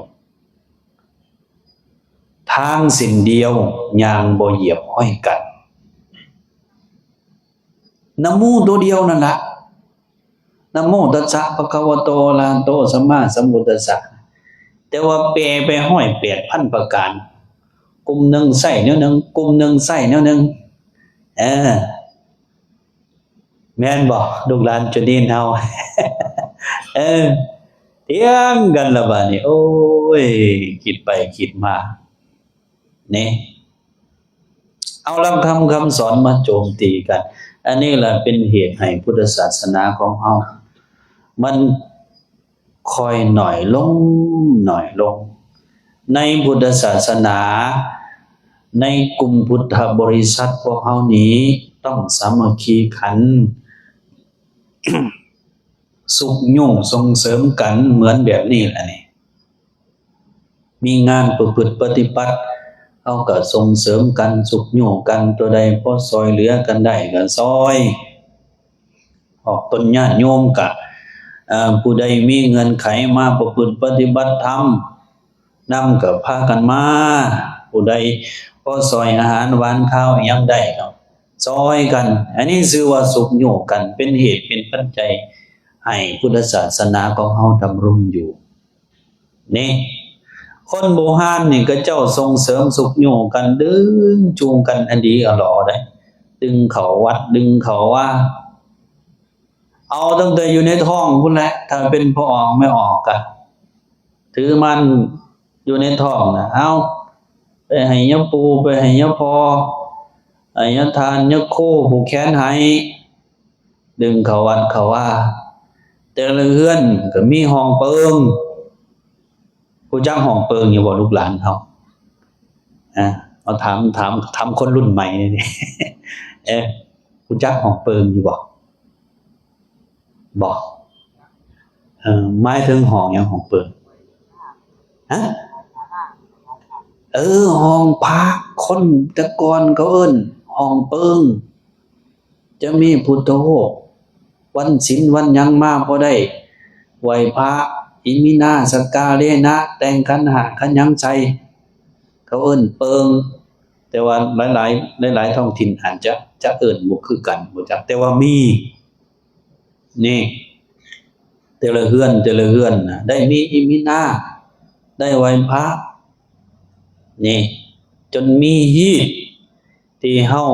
ທາງເສັ້ນດຽວ ຍ່າງບໍ່ຢຽບຮອຍກັນ. ນະໂມໂຕດຽວນັ້ນລະ, ນະໂມຕັດສະ ພະຄະວະໂຕ ອະລະຫະໂຕ ສຳມາສຳພຸດທັດສະ, ແຕ່ວ່າແປໄປຮ້ອຍແປດພັນປະການ, ກຸ່ມໜຶ່ງໃຊ້ແນວໜຶ່ງ, ກຸ່ມໜຶ່ງໃຊ້ແນວໜຶ່ງ. ເອີ ແມ່ນບໍ່ ລູກຫຼານຈຸນິນເຮົາ? ເອີ ຖຽງກັນລະບາດນີ້. ໂອ້ຍ ຄິດໄປຄິດມານີ້ ເອົາຫຼັກທຳຄຳສອນມາໂຈມຕີກັນ. ອັນນີ້ລະເປັນເຫດໃຫ້ພຸດທະສາສະໜາຂອງເຮົາ ມັນ ຄ່ອຍໜ້ອຍລົງ, ໜ້ອຍລົງ. ໃນພຸດທະສາສະໜາ, ໃນກຸ່ມພຸດທະບໍລິສັດພວກເຮົານີ້ ຕ້ອງສາມັກຄີກັນ, ຊຸກຍູ້ສົ່ງເສີມກັນເໝືອນແບບນີ້ລະນີ້. ມີງານປະພຶດປະຕິບັດ, ເຮົາກະສົ່ງເສີມກັນ, ຊຸກຍູ້ກັນ, ຕົວໃດພໍຊ່ອຍເຫຼືອກັນໄດ້ກະຊ່ອຍ. ອອກຕົນຍາດໂຍມກະ ເອີ ຜູ້ໃດມີເງື່ອນໄຂມາປະພຶດປະຕິບັດທຳນຳກະພາກັນມາ, ຜູ້ໃດພໍຊ່ອຍອາຫານຫວານຄາວອີ່ຫຍັງໄດ້ກະຊ່ອຍກັນ. ອັນນີ້ຊື່ວ່າຊຸກຍູ້ກັນ, ເປັນເຫດເປັນປັດໄຈໃຫ້ພຸດທະສາສະໜາຂອງເຮົາດຳລົງຢູ່. ນີ້ ຄົນບູຮານນີ້ ເຂົາເຈົ້າສົ່ງເສີມຊຸກຍູ້ກັນ, ດຶງຈູງກັນ ອັນດີອະຫຼໍໃດ໋, ດຶງເຂົ້າວັດ ດຶງເຂົ້າວາ, ເອົາຕັ້ງແຕ່ຢູ່ໃນທ້ອງພຸ້ນແຫຼະ. ຖ້າເປັນພໍ່ອອກແມ່ອອກກະຖືໝັ້ນຢູ່ໃນທ້ອງນະ, ເອົາໄປໃຫ້ຍາປູ່ ໄປໃຫ້ຍາພໍ່, ໃຫ້ຍາທ່ານຍາຄູຜູກແຂນໃຫ້. ດຶງເຂົ້າວັດເຂົ້າວາ, ແຕ່ລະເຮືອນກໍມີຫ້ອງເປິງ. ຮູ້ຈັກຫ້ອງເປິງຢູ່ບໍ່ ລູກຫຼານເຮົາ? ອາ ເອົາຖາມ ຖາມ ຖາມຄົນລຸ້ນໃໝ່ນີ້. ເອີ ຮູ້ຈັກຫ້ອງເປິງຢູ່ບໍ່? ບໍ່. ເອີ ໝາຍເຖິງຫ້ອງຫຍັງ ຫ້ອງເປິງ? ຮະ? ເອີ ຫ້ອງພະ. ຄົນແຕ່ກ່ອນເຂົາເອີ້ນຫ້ອງເປິງ. ຈະມີພຸດທະຮູບ ວັນສິນວັນຫຍັງມາບໍ່ໄດ້ ໄຫວ້ພະ ອິມິນາ ສັກກາເລນະ ແຕ່ງຂັນຫ້າຂັນຫຍັງໃສ່ ເຂົາເອີ້ນເປິງ. ແຕ່ວ່າຫຼາຍໆ ຫຼາຍໆທ້ອງຖິ່ນອາດຈະ ຈະເອີ້ນບໍ່ຄືກັນ ບໍ່ຈັກ ແຕ່ວ່າມີ ນີ້ ແຕ່ລະເຮືອນ ແຕ່ລະເຮືອນນະ ໄດ້ມີອິມິນາ ໄດ້ໄຫວ້ພະ ນີ້ ຈົນມີຮີດ ທີ່ເຮົາ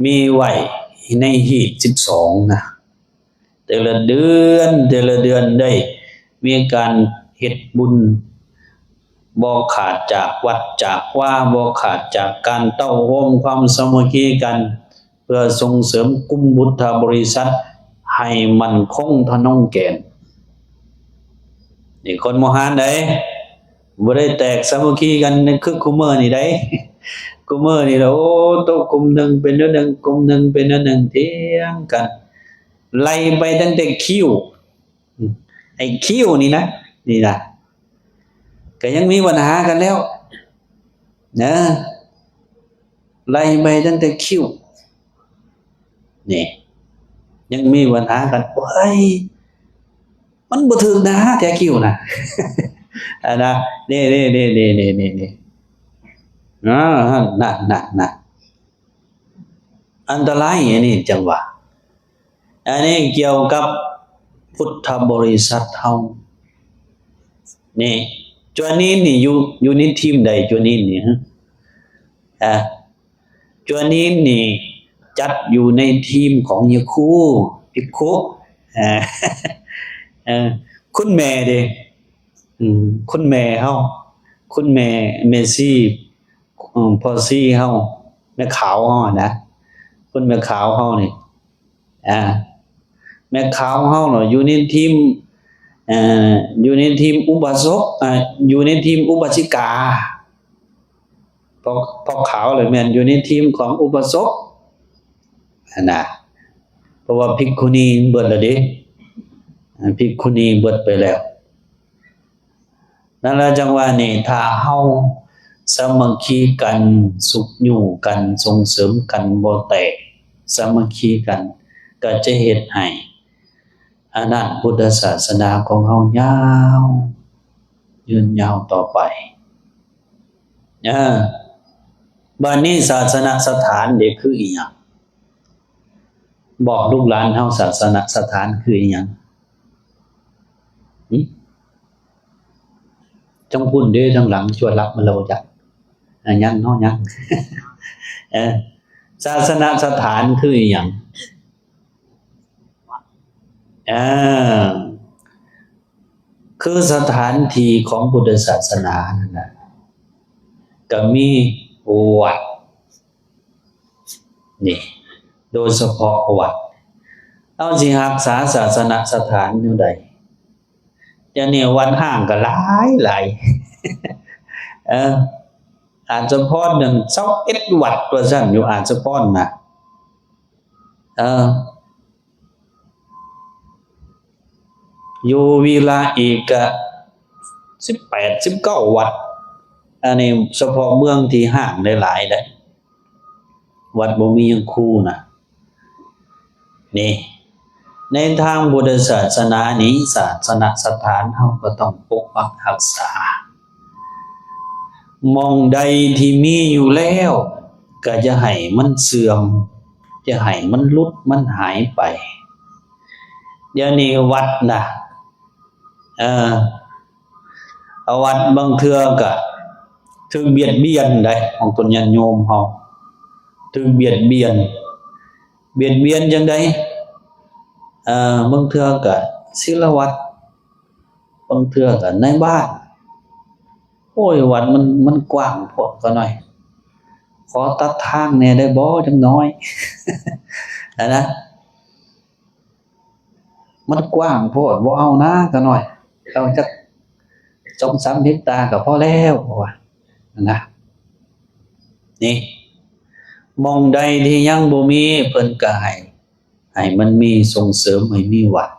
ມີໄວ້ໃນຮີດສິບສອງນະ ແຕ່ລະເດືອນ ແຕ່ລະເດືອນໄດ້ມີການເຮັດບຸນ ບໍ່ຂາດຈາກວັດຈາກວາ ບໍ່ຂາດຈາກການເຕົ້າໂຮມຄວາມສາມັກຄີກັນ ເພື່ອສົ່ງເສີມກຸ່ມພຸດທະບໍລິສັດໃຫ້ໝັ້ນຄົງທະນົງແກ່ນ. ນີ້ຄົນໂມຮານໃດ ບໍ່ໄດ້ແຕກສາມັກຄີກັນຄືຄູ່ມື້ນີ້ໃດ. ຄູ່ມື້ນີ້ລະ ໂອ້ ໂຕະ ກຸ່ມໜຶ່ງເປັນແນວໜຶ່ງ ກຸ່ມໜຶ່ງເປັນແນວໜຶ່ງ ຖຽງກັນ ໄລ່ໄປຕັ້ງແຕ່ຄິ້ວ ໄອ້ຄິ້ວນີ້ນະ ນີ້ນະ ກໍຍັງມີບັນຫາກັນແລ້ວນະ ໄລ່ໄປຕັ້ງແຕ່ຄິ້ວ ນີ້ ຍັງມີບັນຫາກັນ ໂອ້ຍ ມັນບໍ່ຖືກໜ້າແທ້ຄິ້ວນະ ອັນນະ ນີ້ໆໆໆໆ ນະ ນັ້ນໆໆ ອັນຕະລາຍອັນນີ້ຈັ່ງວ່າ ອັນນີ້ກ່ຽວກັບພຸດທະບໍລິສັດເຮົາ ນີ້ ຈວນນີ້ນີ້ຢູ່ ຢູ່ໃນທີມໃດ ຈວນນີ້ນີ້ ຮະ ອາ ຈວນນີ້ນີ້ຈັດຢູ່ໃນທີມຂອງຍາຄູ ພິກຂຸ ເອີ ເອີ ຄຸນແມ່ເດ ອືມ ຄຸນແມ່ເຮົາ ຄຸນແມ່ ແມ່ຊີ ອືມ ພໍ່ຊີເຮົາ ແມ່ຂາວເຮົານະ ຄຸນແມ່ຂາວເຮົານີ້ ອາ ແມ່ຂາວເຮົາເນາະ ຢູ່ໃນທີມ ເອີ ຢູ່ໃນທີມອຸບາສົກ ອາ ຢູ່ໃນທີມອຸບາສິກາ ພວກ ພວກຂາວລະແມ່ນຢູ່ໃນທີມຂອງອຸບາສົກຫັ້ນນະ ເພາະວ່າພິກຂຸນີເບິດລະເດ ອາ ພິກຂຸນີເບິດໄປແລ້ວ. ນັ້ນລະຈັ່ງວ່ານີ້ ຖ້າເຮົາສາມັກຄີກັນ ຊຸກຍູ້ກັນ ສົ່ງເສີມກັນ ບໍ່ແຕກ ສາມັກຄີກັນ ກໍຈະເຮັດໃຫ້ອະນາດພຸດທະສາສະໜາຂອງເຮົາຍາວ ຍືນຍາວຕໍ່ໄປ. ເອີ ບາດນີ້ສາສະນະສະຖານເດ ຄືອີ່ຫຍັງ? ບອກລູກຫຼານເຮົາ ສາສະນະສະຖານຄືອີ່ຫຍັງ? ຫຶ? ຈັ່ງພຸ້ນເດ້ ທາງຫຼັງຊວນລັບມາແລ້ວ ບໍ່ຈັກ ອາ ຍັງເນາະ ຍັງ ເອີ ສາສະນະສະຖານຄືອີ່ຫຍັງ? ເອີ ຄືສະຖານທີ່ຂອງພຸດທະສາສະໜານັ້ນນະ ກໍມີວັດ ນີ້ ໂດຍສະເພາະວັດ ເຮົາຊິຮັກສາສາສະນະສະຖານແນວໃດ? ດຽວນີ້ວັດຮ້າງກໍຫຼາຍໆ ເອີ ອາດສະພອນນັ້ນຊາວເອັດວັດວ່າຊັ້ນ ຢູ່ອາດສະພອນນະ ເອີ ຢູ່ວິລະອີກກະສິບແປດ ສິບເກົ້າວັດ ອັນນີ້ສະເພາະເມືອງທີ່ຮ້າງຫຼາຍໆເດ້ ວັດບໍ່ມີຍາຄູນະ ນີ້ ໃນທາງພຸດທະສາສະໜານີ້ ສາສະນະສະຖານເຮົາກໍຕ້ອງປົກປັກຮັກສາ ໝ່ອງໃດທີ່ມີຢູ່ແລ້ວ ກໍຢ່າໃຫ້ມັນເສື່ອມ ຢ່າໃຫ້ມັນຫຼຸດ ມັນຫາຍໄປ. ດຽວນີ້ວັດນະ ເອີ ເອົາວັດບາງເທື່ອກະຖືກບຽດບຽນໄດ໋ ຂອງຕົນຍາດໂຍມເຮົາ ຖືກບຽດບຽນ ບຽດບຽນຈັ່ງໃດ? ເອີ ບາງເທື່ອກະສິລະວັດ ບາງເທື່ອກໍນາຍບ້ານ ໂອ້ຍ ວັດມັນ ມັນກວ້າງໂພດຂະນ້ອຍ ຂໍຕັດທາງແດ່ໄດ້ບໍ່ ຈັກໜ້ອຍ ຫັ້ນນະ ມັນກວ້າງໂພດ ບໍ່ເອົານາຂະນ້ອຍ ເອົາຈັກສອງສາມເຮັກຕາກໍພໍແລ້ວ ເຂົາວ່າ ຫັ້ນນະ ນີ້ ໝ່ອງໃດທີ່ຍັງບໍ່ມີ ເພິ່ນກໍໃຫ້ ໃຫ້ມັນມີ ສົ່ງເສີມໃຫ້ມີວັດ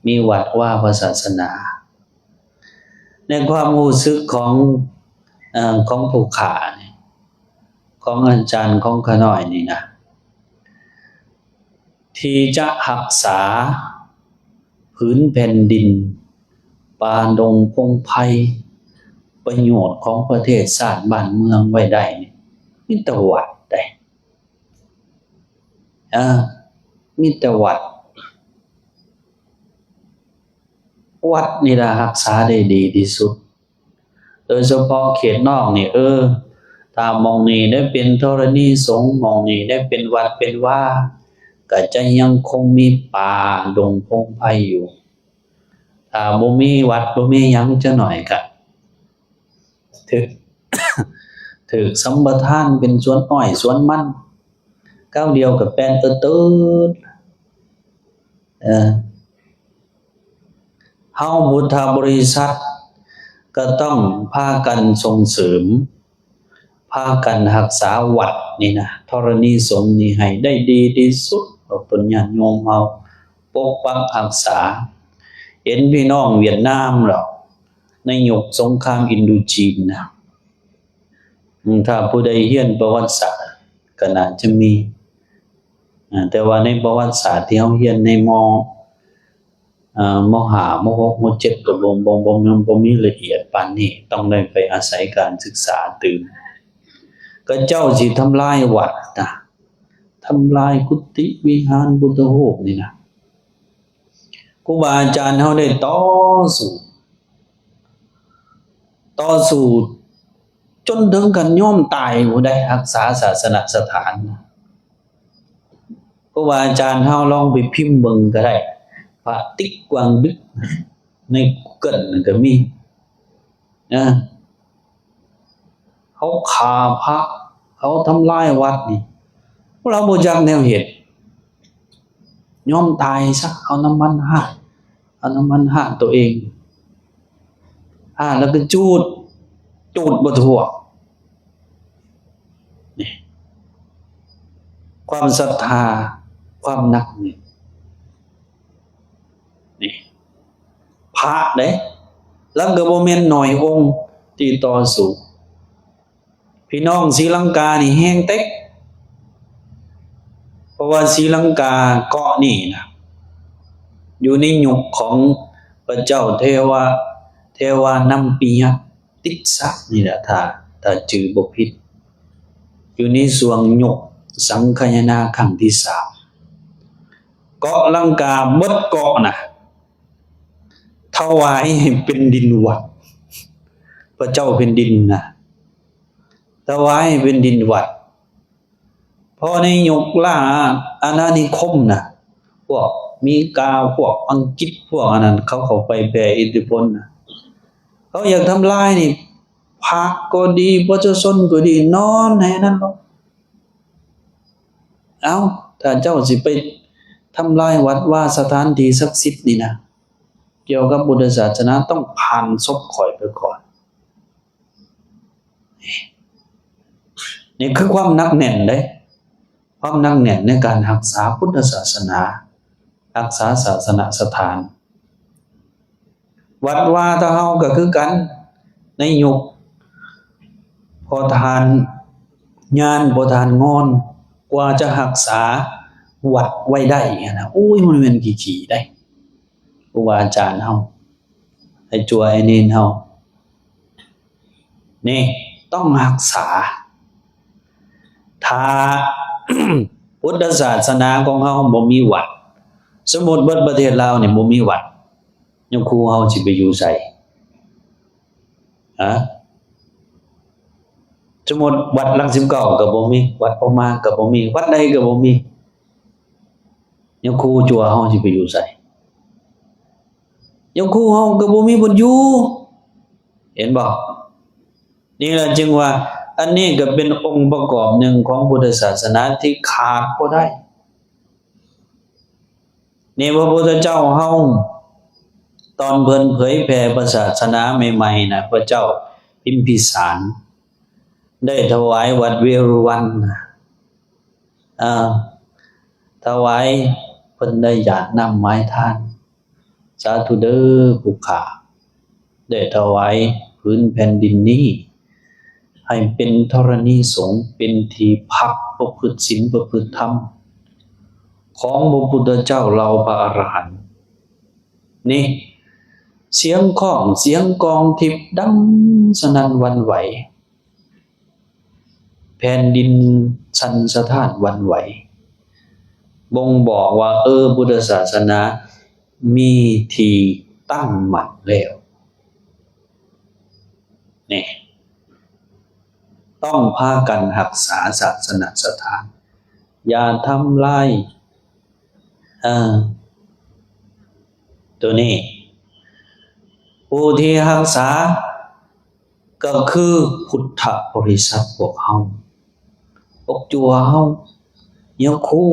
ມີວັດວາພະສາສະໜາ. ໃນຄວາມຮູ້ສຶກຂອງ ເອີ ຂອງຜູ້ຂ້ານີ້ ຂອງອາຈານຂອງຂ້ານ້ອຍນີ້ນະ ທີ່ຈະຮັກສາຜືນແຜ່ນດິນ ປ່າດົງພົງໄພ ປະໂຫຍດຂອງປະເທດຊາດບ້ານເມືອງໄວ້ໄດ້ນີ້ ມີແຕ່ວັດເດ້. ເອີ ມີແຕ່ວັດ ວັດນີ້ລະຮັກສາໄດ້ດີທີ່ສຸດ ໂດຍສະເພາະເຂດນອກນີ້ ເອີ ຖ້າໝ່ອງນີ້ໄດ້ເປັນທໍລະນີສົງ ໝ່ອງນີ້ໄດ້ເປັນວັດເປັນວາ ກະຈະຍັງຄົງມີປ່າດົງພົງໄພຢູ່. ຖ້າບໍ່ມີວັດບໍ່ມີຫຍັງ ຈັກໜ້ອຍກະຖືກ ຖືກສຳປະທານເປັນສວນອ້ອຍສວນມັນ ຄາວດຽວກໍແປນເອີດເຕີດ. ເອີ ເຮົາພຸດທະບໍລິສັດກໍຕ້ອງພາກັນສົ່ງເສີມ ພາກັນຮັກສາວັດນີ້ນະ ທໍລະນີສົງນີ້ໃຫ້ໄດ້ດີທີ່ສຸດ ເອົາຕົນຍາດໂຍມເຮົາປົກປັກຮັກສາ. ເຫັນພີ່ນ້ອງຫວຽດນາມແລ້ວ ໃນຍຸກສົງຄາມອິນໂດຈີນນະ. ອືມ ຖ້າຜູ້ໃດຮຽນປະຫວັດສາດກໍໜ້າຈະມີ ອາ ແຕ່ວ່າໃນປະຫວັດສາດທີ່ເຮົາຮຽນໃນ ມ ເອີ ມໍຫ້າ ມໍຫົກ ມໍເຈັດ ກໍບໍ່ ບໍ່ ບໍ່ ຍັງບໍ່ມີລະອຽດປານນີ້ ຕ້ອງໄດ້ໄປອາໄສການສຶກສາຕື່ມ. ເຂົາເຈົ້າຊິທຳລາຍວັດນະ ທຳລາຍກຸຕິວິຫານ ພຸດທະຮູບນີ້ນະ. ຄູບາອາຈານເຮົາໄດ້ຕໍ່ສູ້ ຕໍ່ສູ້ຈົນເຖິງຂັ້ນຍອມຕາຍພຸ້ນໃດ໋ ຮັກສາສາສະນະສະຖານ. ຄູບາອາຈານເຮົາລອງໄປພິມເບິ່ງກໍໄດ້ ພະຕິກກວາງດຶກ ໃນ Google ນັ້ນກໍມີ ເອີ ເຂົາຂ້າພະ ເຂົາທຳລາຍວັດນີ້ ພວກເຮົາບໍ່ຈັກແນວເຮັດ ຍອມຕາຍຊະ ເອົານ້ຳມັນຮາດ ເອົານ້ຳມັນຮາດໂຕເອງ ຮາດແລ້ວກໍຈູດ ຈູດບໍ່ທົ່ວ. ນີ້ ຄວາມສັດທາ ຄວາມໜັກແໜ້ນ ນີ້ ພະເດ້ ແລ້ວກໍບໍ່ແມ່ນໜ້ອຍອົງທີ່ຕໍ່ສູ້. ພີ່ນ້ອງສີລັງການີ້ແຮງເຕັກ ເພາະວ່າສີລັງກາເກາະນີ້ນະ ຢູ່ໃນຍຸກຂອງພະເຈົ້າເທວະ ເທວານຳປິຍະ ຕິດສະນີ້ແຫຼະ ຖ້າ ຖ້າຈື່ບໍ່ຜິດ ຢູ່ໃນຊ່ວງຍຸກສັງຄະຍານາຄັ້ງທີສາມ ເກາະລັງກາເບິດເກາະນະ ຖວາຍໃຫ້ເປັນດິນວັດ ພະເຈົ້າແຜ່ນດິນນະ ຖວາຍໃຫ້ເປັນດິນວັດ. ເພາະໃນຍຸກລ່າອານານິຄົມນະ ພວກເມກາ ພວກອັງກິດ ພວກອັນນັ້ນ ເຂົາເຂົ້າໄປແຜ່ອິດທິພົນນະ ເຂົາຢາກທຳລາຍນີ້ ພະກໍດີ ປະຊາຊົນກໍດີ ນອນໃຫ້ນັ້ນໂລດ. ເອົ້າ ຖ້າເຈົ້າຊິໄປທຳລາຍວັດວາສະຖານທີ່ສັກສິດນີ້ນະ ກ່ຽວກັບພຸດທະສາສະໜາ ຕ້ອງຜ່ານສົບຂ້ອຍໄປກ່ອນ. ນີ້ຄືຄວາມໜັກແໜ້ນເດ້ ຄວາມໜັກແໜ້ນໃນການຮັກສາພຸດທະສາສະໜາ ຮັກສາສາສະນະສະຖານ. ວັດວາຕາເຮົາກໍຄືກັນ ໃນຍຸກພໍ່ທ່ານຍານ ພໍ່ທ່ານງອນ ກວ່າຈະຮັກສາວັດໄວ້ໄດ້ຫັ້ນນະ ໂອ້ຍ ມັນແມ່ນຂີ້ໆໄດ໋ ຄູບາອາຈານເຮົາ ໄອ້ຈົວໄອ້ເນນເຮົາ ນີ້ຕ້ອງຮັກສາ. ຖ້າ ພຸດທະສາສະໜາຂອງເຮົາບໍ່ມີວັດ ສົມມຸດເບິດປະເທດລາວນີ້ບໍ່ມີວັດ ຍາຄູເຮົາຊິໄປຢູ່ໃສ? ຮະ? ສົມມຸດວັດຫຼັກສິບເກົ້າກໍບໍ່ມີ ວັດພະມ້າກໍບໍ່ມີ ວັດໃດກໍບໍ່ມີ ຍາຄູຈົວເຮົາຊິໄປຢູ່ໃສ? ຍາຄູເຮົາກໍບໍ່ມີບ່ອນຢູ່ ເຫັນບໍ່? ນີ້ລະຈຶ່ງວ່າ ອັນນີ້ກໍເປັນອົງປະກອບໜຶ່ງຂອງພຸດທະສາສະໜາທີ່ຂາດບໍ່ໄດ້. ນີ້ພະພຸດທະເຈົ້າເຮົາ ຕອນເພິ່ນເຜີຍແຜ່ພະສາສະໜາໃໝ່ໆນະ ພະເຈົ້າພິມພິສານ ໄດ້ຖວາຍວັດເວລຸວັນນະ ອາ ຖວາຍ ເພິ່ນໄດ້ຢາດນ້ຳໝາຍທານ ສາທຸເດີ ຜູ້ຂ້າໄດ້ຖວາຍຜືນແຜ່ນດິນນີ້ ໃຫ້ເປັນທໍລະນີສົງ ເປັນທີ່ພັກປະພຶດສິນປະພຶດທຳ ຂອງພະພຸດທະເຈົ້າເຫຼົ່າພະອະລະຫັນ. ນີ້ ສຽງຄ້ອງ ສຽງກອງທິບດັງສະໜັ່ນຫວັ່ນໄຫວ ແຜ່ນດິນສັ່ນສະທ້ານຫວັ່ນໄຫວ ບົ່ງບອກວ່າ ເອີ ພຸດທະສາສະໜາມີທີ່ຕັ້ງໝັ້ນແລ້ວ. ນີ້ ຕ້ອງພາກັນຮັກສາສາສະນະສະຖານ ຢ່າທຳລາຍ ເອີ ໂຕນີ້ ຜູ້ທີ່ຮັກສາກໍຄືພຸດທະບໍລິສັດພວກເຮົາ ພວກຈົວເຮົາ ຍາຄູ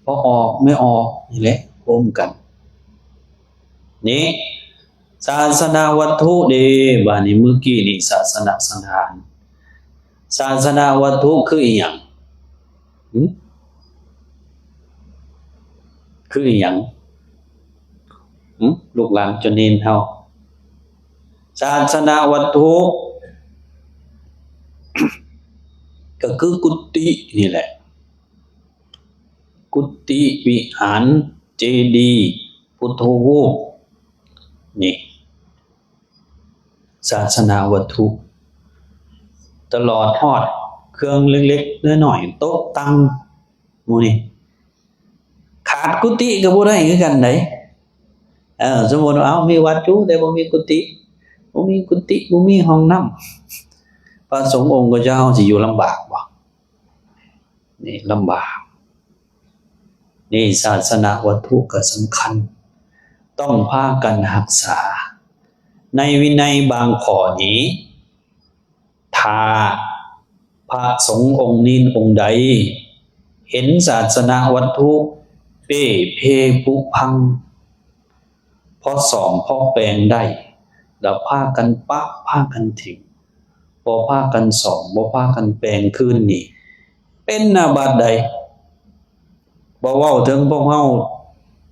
ພໍ່ອອກ ແມ່ອອກ ນີ້ແຫຼະ ໂຮມກັນ. ນີ້ ສາສະນະວັດຖຸເດ ບາດນີ້ ມື້ກີ້ນີ້ ສາສະນະສະຖານ ສາສະນະວັດຖຸຄືອີ່ຫຍັງ? ຫື? ຄືອີ່ຫຍັງ? ຫື? ລູກຫຼານເຈົ້າເນນເຮົາ ສາສະນະວັດຖຸ ກໍຄືກຸຕິນີ້ແຫຼະ ກຸຕິ ວິຫານ ເຈດີ ພຸດທະຮູບ ນີ້ ສາສະນະວັດຖຸ ຕະຫຼອດຮອດເຄື່ອງເລັກໆນ້ອຍໆ ໂຕະຕັ່ງ ໝູ່ນີ້ ຂາດກຸຕິກໍບໍ່ໄດ້ຄືກັນໃດ໋. ເອີ ສົມມຸດວ່າ ເອົາ ມີວັດຢູ່ ແຕ່ບໍ່ມີກຸຕິ ບໍ່ມີກຸຕິ ບໍ່ມີຫ້ອງນ້ຳ ພະສົງອົງກໍຈະ ເຮົາຊິຢູ່ລຳບາກບໍ່? ນີ້ລຳບາກ. ນີ້ສາສະນະວັດຖຸກໍສຳຄັນ ຕ້ອງພາກັນຮັກສາ. ໃນວິໄນບາງຂໍ້ນີ້ ຖ້າພະສົງອົງເນນອົງໃດເຫັນສາສະນະວັດຖຸເປ່ເພຜຸພັງ ພໍສ້ອມພໍແປງໄດ້ ລະພາກັນປະ ພາກັນຖິ້ມ ບໍ່ພາກັນສ້ອມ ບໍ່ພາກັນແປງຄືນນີ້ ເປັນອາບັດໃດ໋. ບໍ່ເວົ້າເຖິງພວກເຮົາ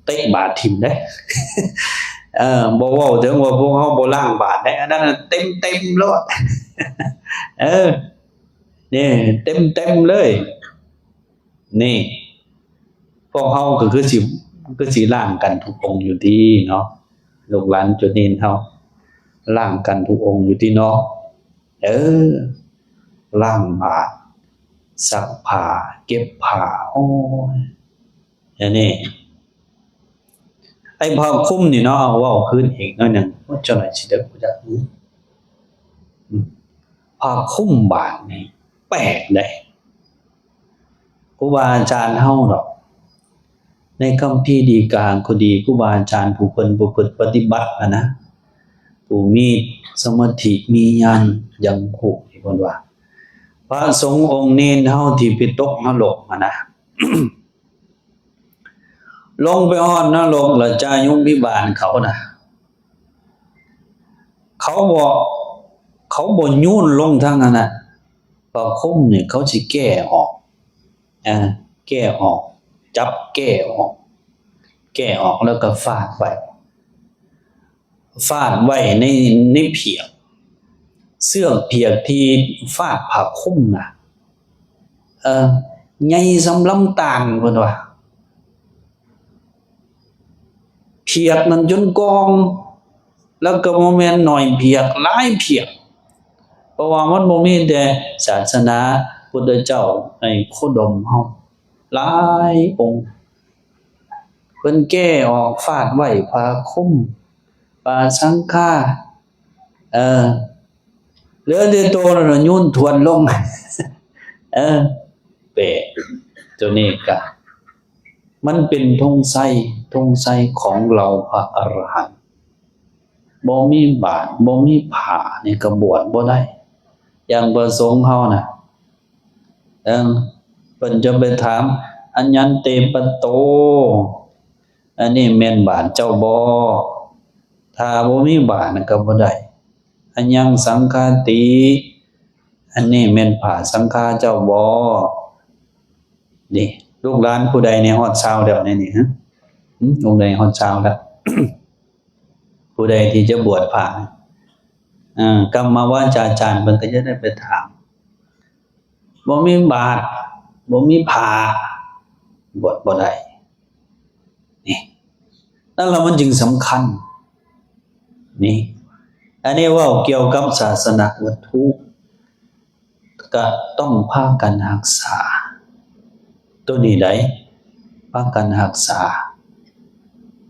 ເຕະບາດຖິ້ມເດ້ ເອີ ບໍ່ເວົ້າເຖິງວ່າພວກເຮົາບໍ່ລ້າງບາດເດ້ ອັນນັ້ນເຕັມໆໂລດ ເອີ ນີ້ເຕັມໆເລີຍ. ນີ້ ພວກເຮົາກໍຄືຊິ ຄືຊິລ້າງກັນທຸກອົງຢູ່ຕິເນາະ ລູກຫຼານຈຸເນນເຮົາ ລ້າງກັນທຸກອົງຢູ່ຕິເນາະ. ເອີ ລ້າງບາດ ຊັກຜ້າ ເກັບຜ້າ ໂອ້ຍ ອັນນີ້ ໄອ້ຜ້າຄຸມນີ້ເນາະ ເວົ້າຄືນອີກໜ້ອຍໜຶ່ງ ໂອ້ຍ ເຈົ້າໜ້ອຍຊິໄດ້ຮູ້ຈັກ ອືມ ຜ້າຄຸມບາດນີ້ແປກເດ້. ຄູບາອາຈານເຮົາດອກ ໃນຄຳພີດີກາກໍດີ ຄູບາອາຈານຜູ້ເພິ່ນປະພຶດປະຕິບັດຫັ້ນນະ ຜູ້ມີສະມາທິ ມີຍານ ຍັງຮູ້ ເພິ່ນວ່າ ພະສົງອົງເນນເຮົາທີ່ໄປຕົກນະລົກຫັ້ນນະ ລົງໄປຮອດນະລົກລະ ຈາຍຸມພິບານເຂົານະ ເຂົາບໍ່ ເຂົາບໍ່ໂຍນລົງທາງອັນນັ້ນ ຜ້າຄຸມນີ້ເຂົາຊິແກ້ອອກ ເອີ ແກ້ອອກ ຈັບແກ້ອອກ ແກ້ອອກແລ້ວກໍຟາດໄວ້ ຟາດໄວ້ໃນ ໃນຜຽກ ເຊືອກຜຽກທີ່ຟາດຜ້າຄຸມນະ ເອີ ໃຫຍ່ສ່ຳລຳຕານ ເພິ່ນວ່າ ຜຽກນັ້ນຈົນກອງ ແລ້ວກໍບໍ່ແມ່ນໜ້ອຍຜຽກ ຫຼາຍຜຽກ ເພາະວ່າມັນບໍ່ມີແຕ່ສາສະໜາພຸດທະເຈົ້າໃນໂຄດົມເຮົາຫຼາຍອົງ ເພິ່ນແກ້ອອກ ຟາດໄວ້ຜ້າຄຸມ ປາສັງຄາ ເອີ ເຫຼືອແຕ່ໂຕນັ້ນໂຍນທວນລົງ ເອີ ແປະ ໂຕນີ້ກະ ມັນເປັນທຸງໄຊ ທຸງໄຊຂອງເຫຼົ່າພະອະລະຫັນ ບໍ່ມີບາດ ບໍ່ມີຜ້ານີ້ກະບວດບໍ່ໄດ້ ຢ່າງພະສົງເຮົານະ ເອີ ເພິ່ນຈະໄປຖາມ ອະຍັນເຕປະໂຕ ອັນນີ້ແມ່ນບາດເຈົ້າບໍ່? ຖ້າບໍ່ມີບາດນັ້ນກໍບໍ່ໄດ້ ອະຍັງສັງຄາຕິ ອັນນີ້ແມ່ນຜ້າສັງຄາເຈົ້າບໍ່? ນີ້ ລູກຫຼານຜູ້ໃດແດ່ຮອດຊາວແລ້ວໃນນີ້ ຫື? ຫື? ອົງໃດຮອດຊາວແລ້ວ? ຜູ້ໃດທີ່ຈະບວດພະ ເອີ ກຳມະວາຈາຈານເພິ່ນກໍຈະໄດ້ໄປຖາມ ບໍ່ມີບາດ ບໍ່ມີຜ້າ ບວດບໍ່ໄດ້ ນີ້ ນັ້ນລະມັນຈຶ່ງສຳຄັນ ນີ້ ອັນນີ້ເວົ້າກ່ຽວກັບສາສະນະວັດຖຸ ກະຕ້ອງພາກັນຮັກສາ ໂຕນີ້ໃດ໋ ພາກັນຮັກສາ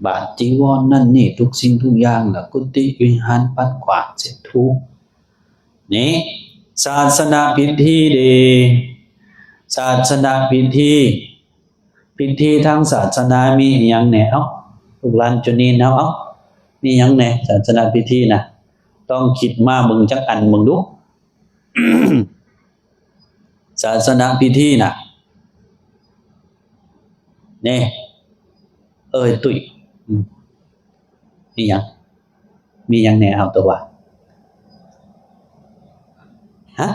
ບາດຈີວອນນັ້ນນີ້ ທຸກສິ່ງທຸກຢ່າງລະ ກຸຕິວິຫານ ປັດກວາດເຊັດຖູ ນີ້ ສາສະນະພິທີເດ ສາສະນະພິທີ ພິທີທາງສາສະໜາມີອີ່ຫຍັງແດ່? ເອົ້າ ລູກຫຼານຈຸນີນເຮົາ ເອົ້າ ມີຫຍັງແດ່ສາສະນະພິທີນະ? ລອງຄິດມາເບິ່ງຈັກອັນເບິ່ງດູ ສາສະນະພິທີນະ ເນ ເອີຍ ຕຸ້ຍ ອືມ ມີຫຍັງ? ມີຫຍັງແດ່? ເອົາຕົວວ່າ ຮະ?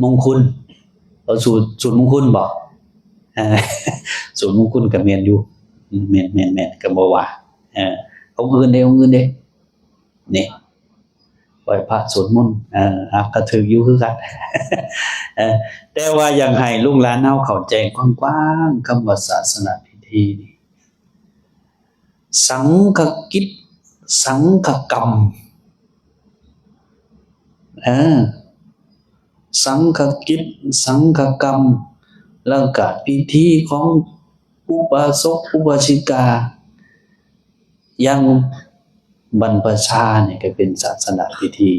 ມຸງຄຸນ ເອົາ ສູດ ສູດມຸງຄຸນບໍ? ເອີ ສູດມຸງຄຸນກໍແມ່ນຢູ່ ອືມ ແມ່ນ ແມ່ນ ແມ່ນ ກໍບໍ່ວ່າ ເອີ ອົງອື່ນເດ ອົງອື່ນເດ ນີ້ ໄຫວ້ພະສວດມົນ ເອີ ອ່ະ ກໍຖືກຢູ່ຄືກັນ ເອີ ແຕ່ວ່າຢາກໃຫ້ລູກຫຼານເຮົາເຂົ້າໃຈກວ້າງໆ ຄຳວ່າສາສະນະພິທີນີ້ ສັງຄະກິດ ສັງຄະກຳ ເອີ ສັງຄະກິດ ສັງຄະກຳ ແລ້ວກະພິທີຂອງອຸບາສົກ ອຸບາສິກາ ຢ່າງບັນພະຊານີ້ກໍເປັນສາສະນະພິທີ.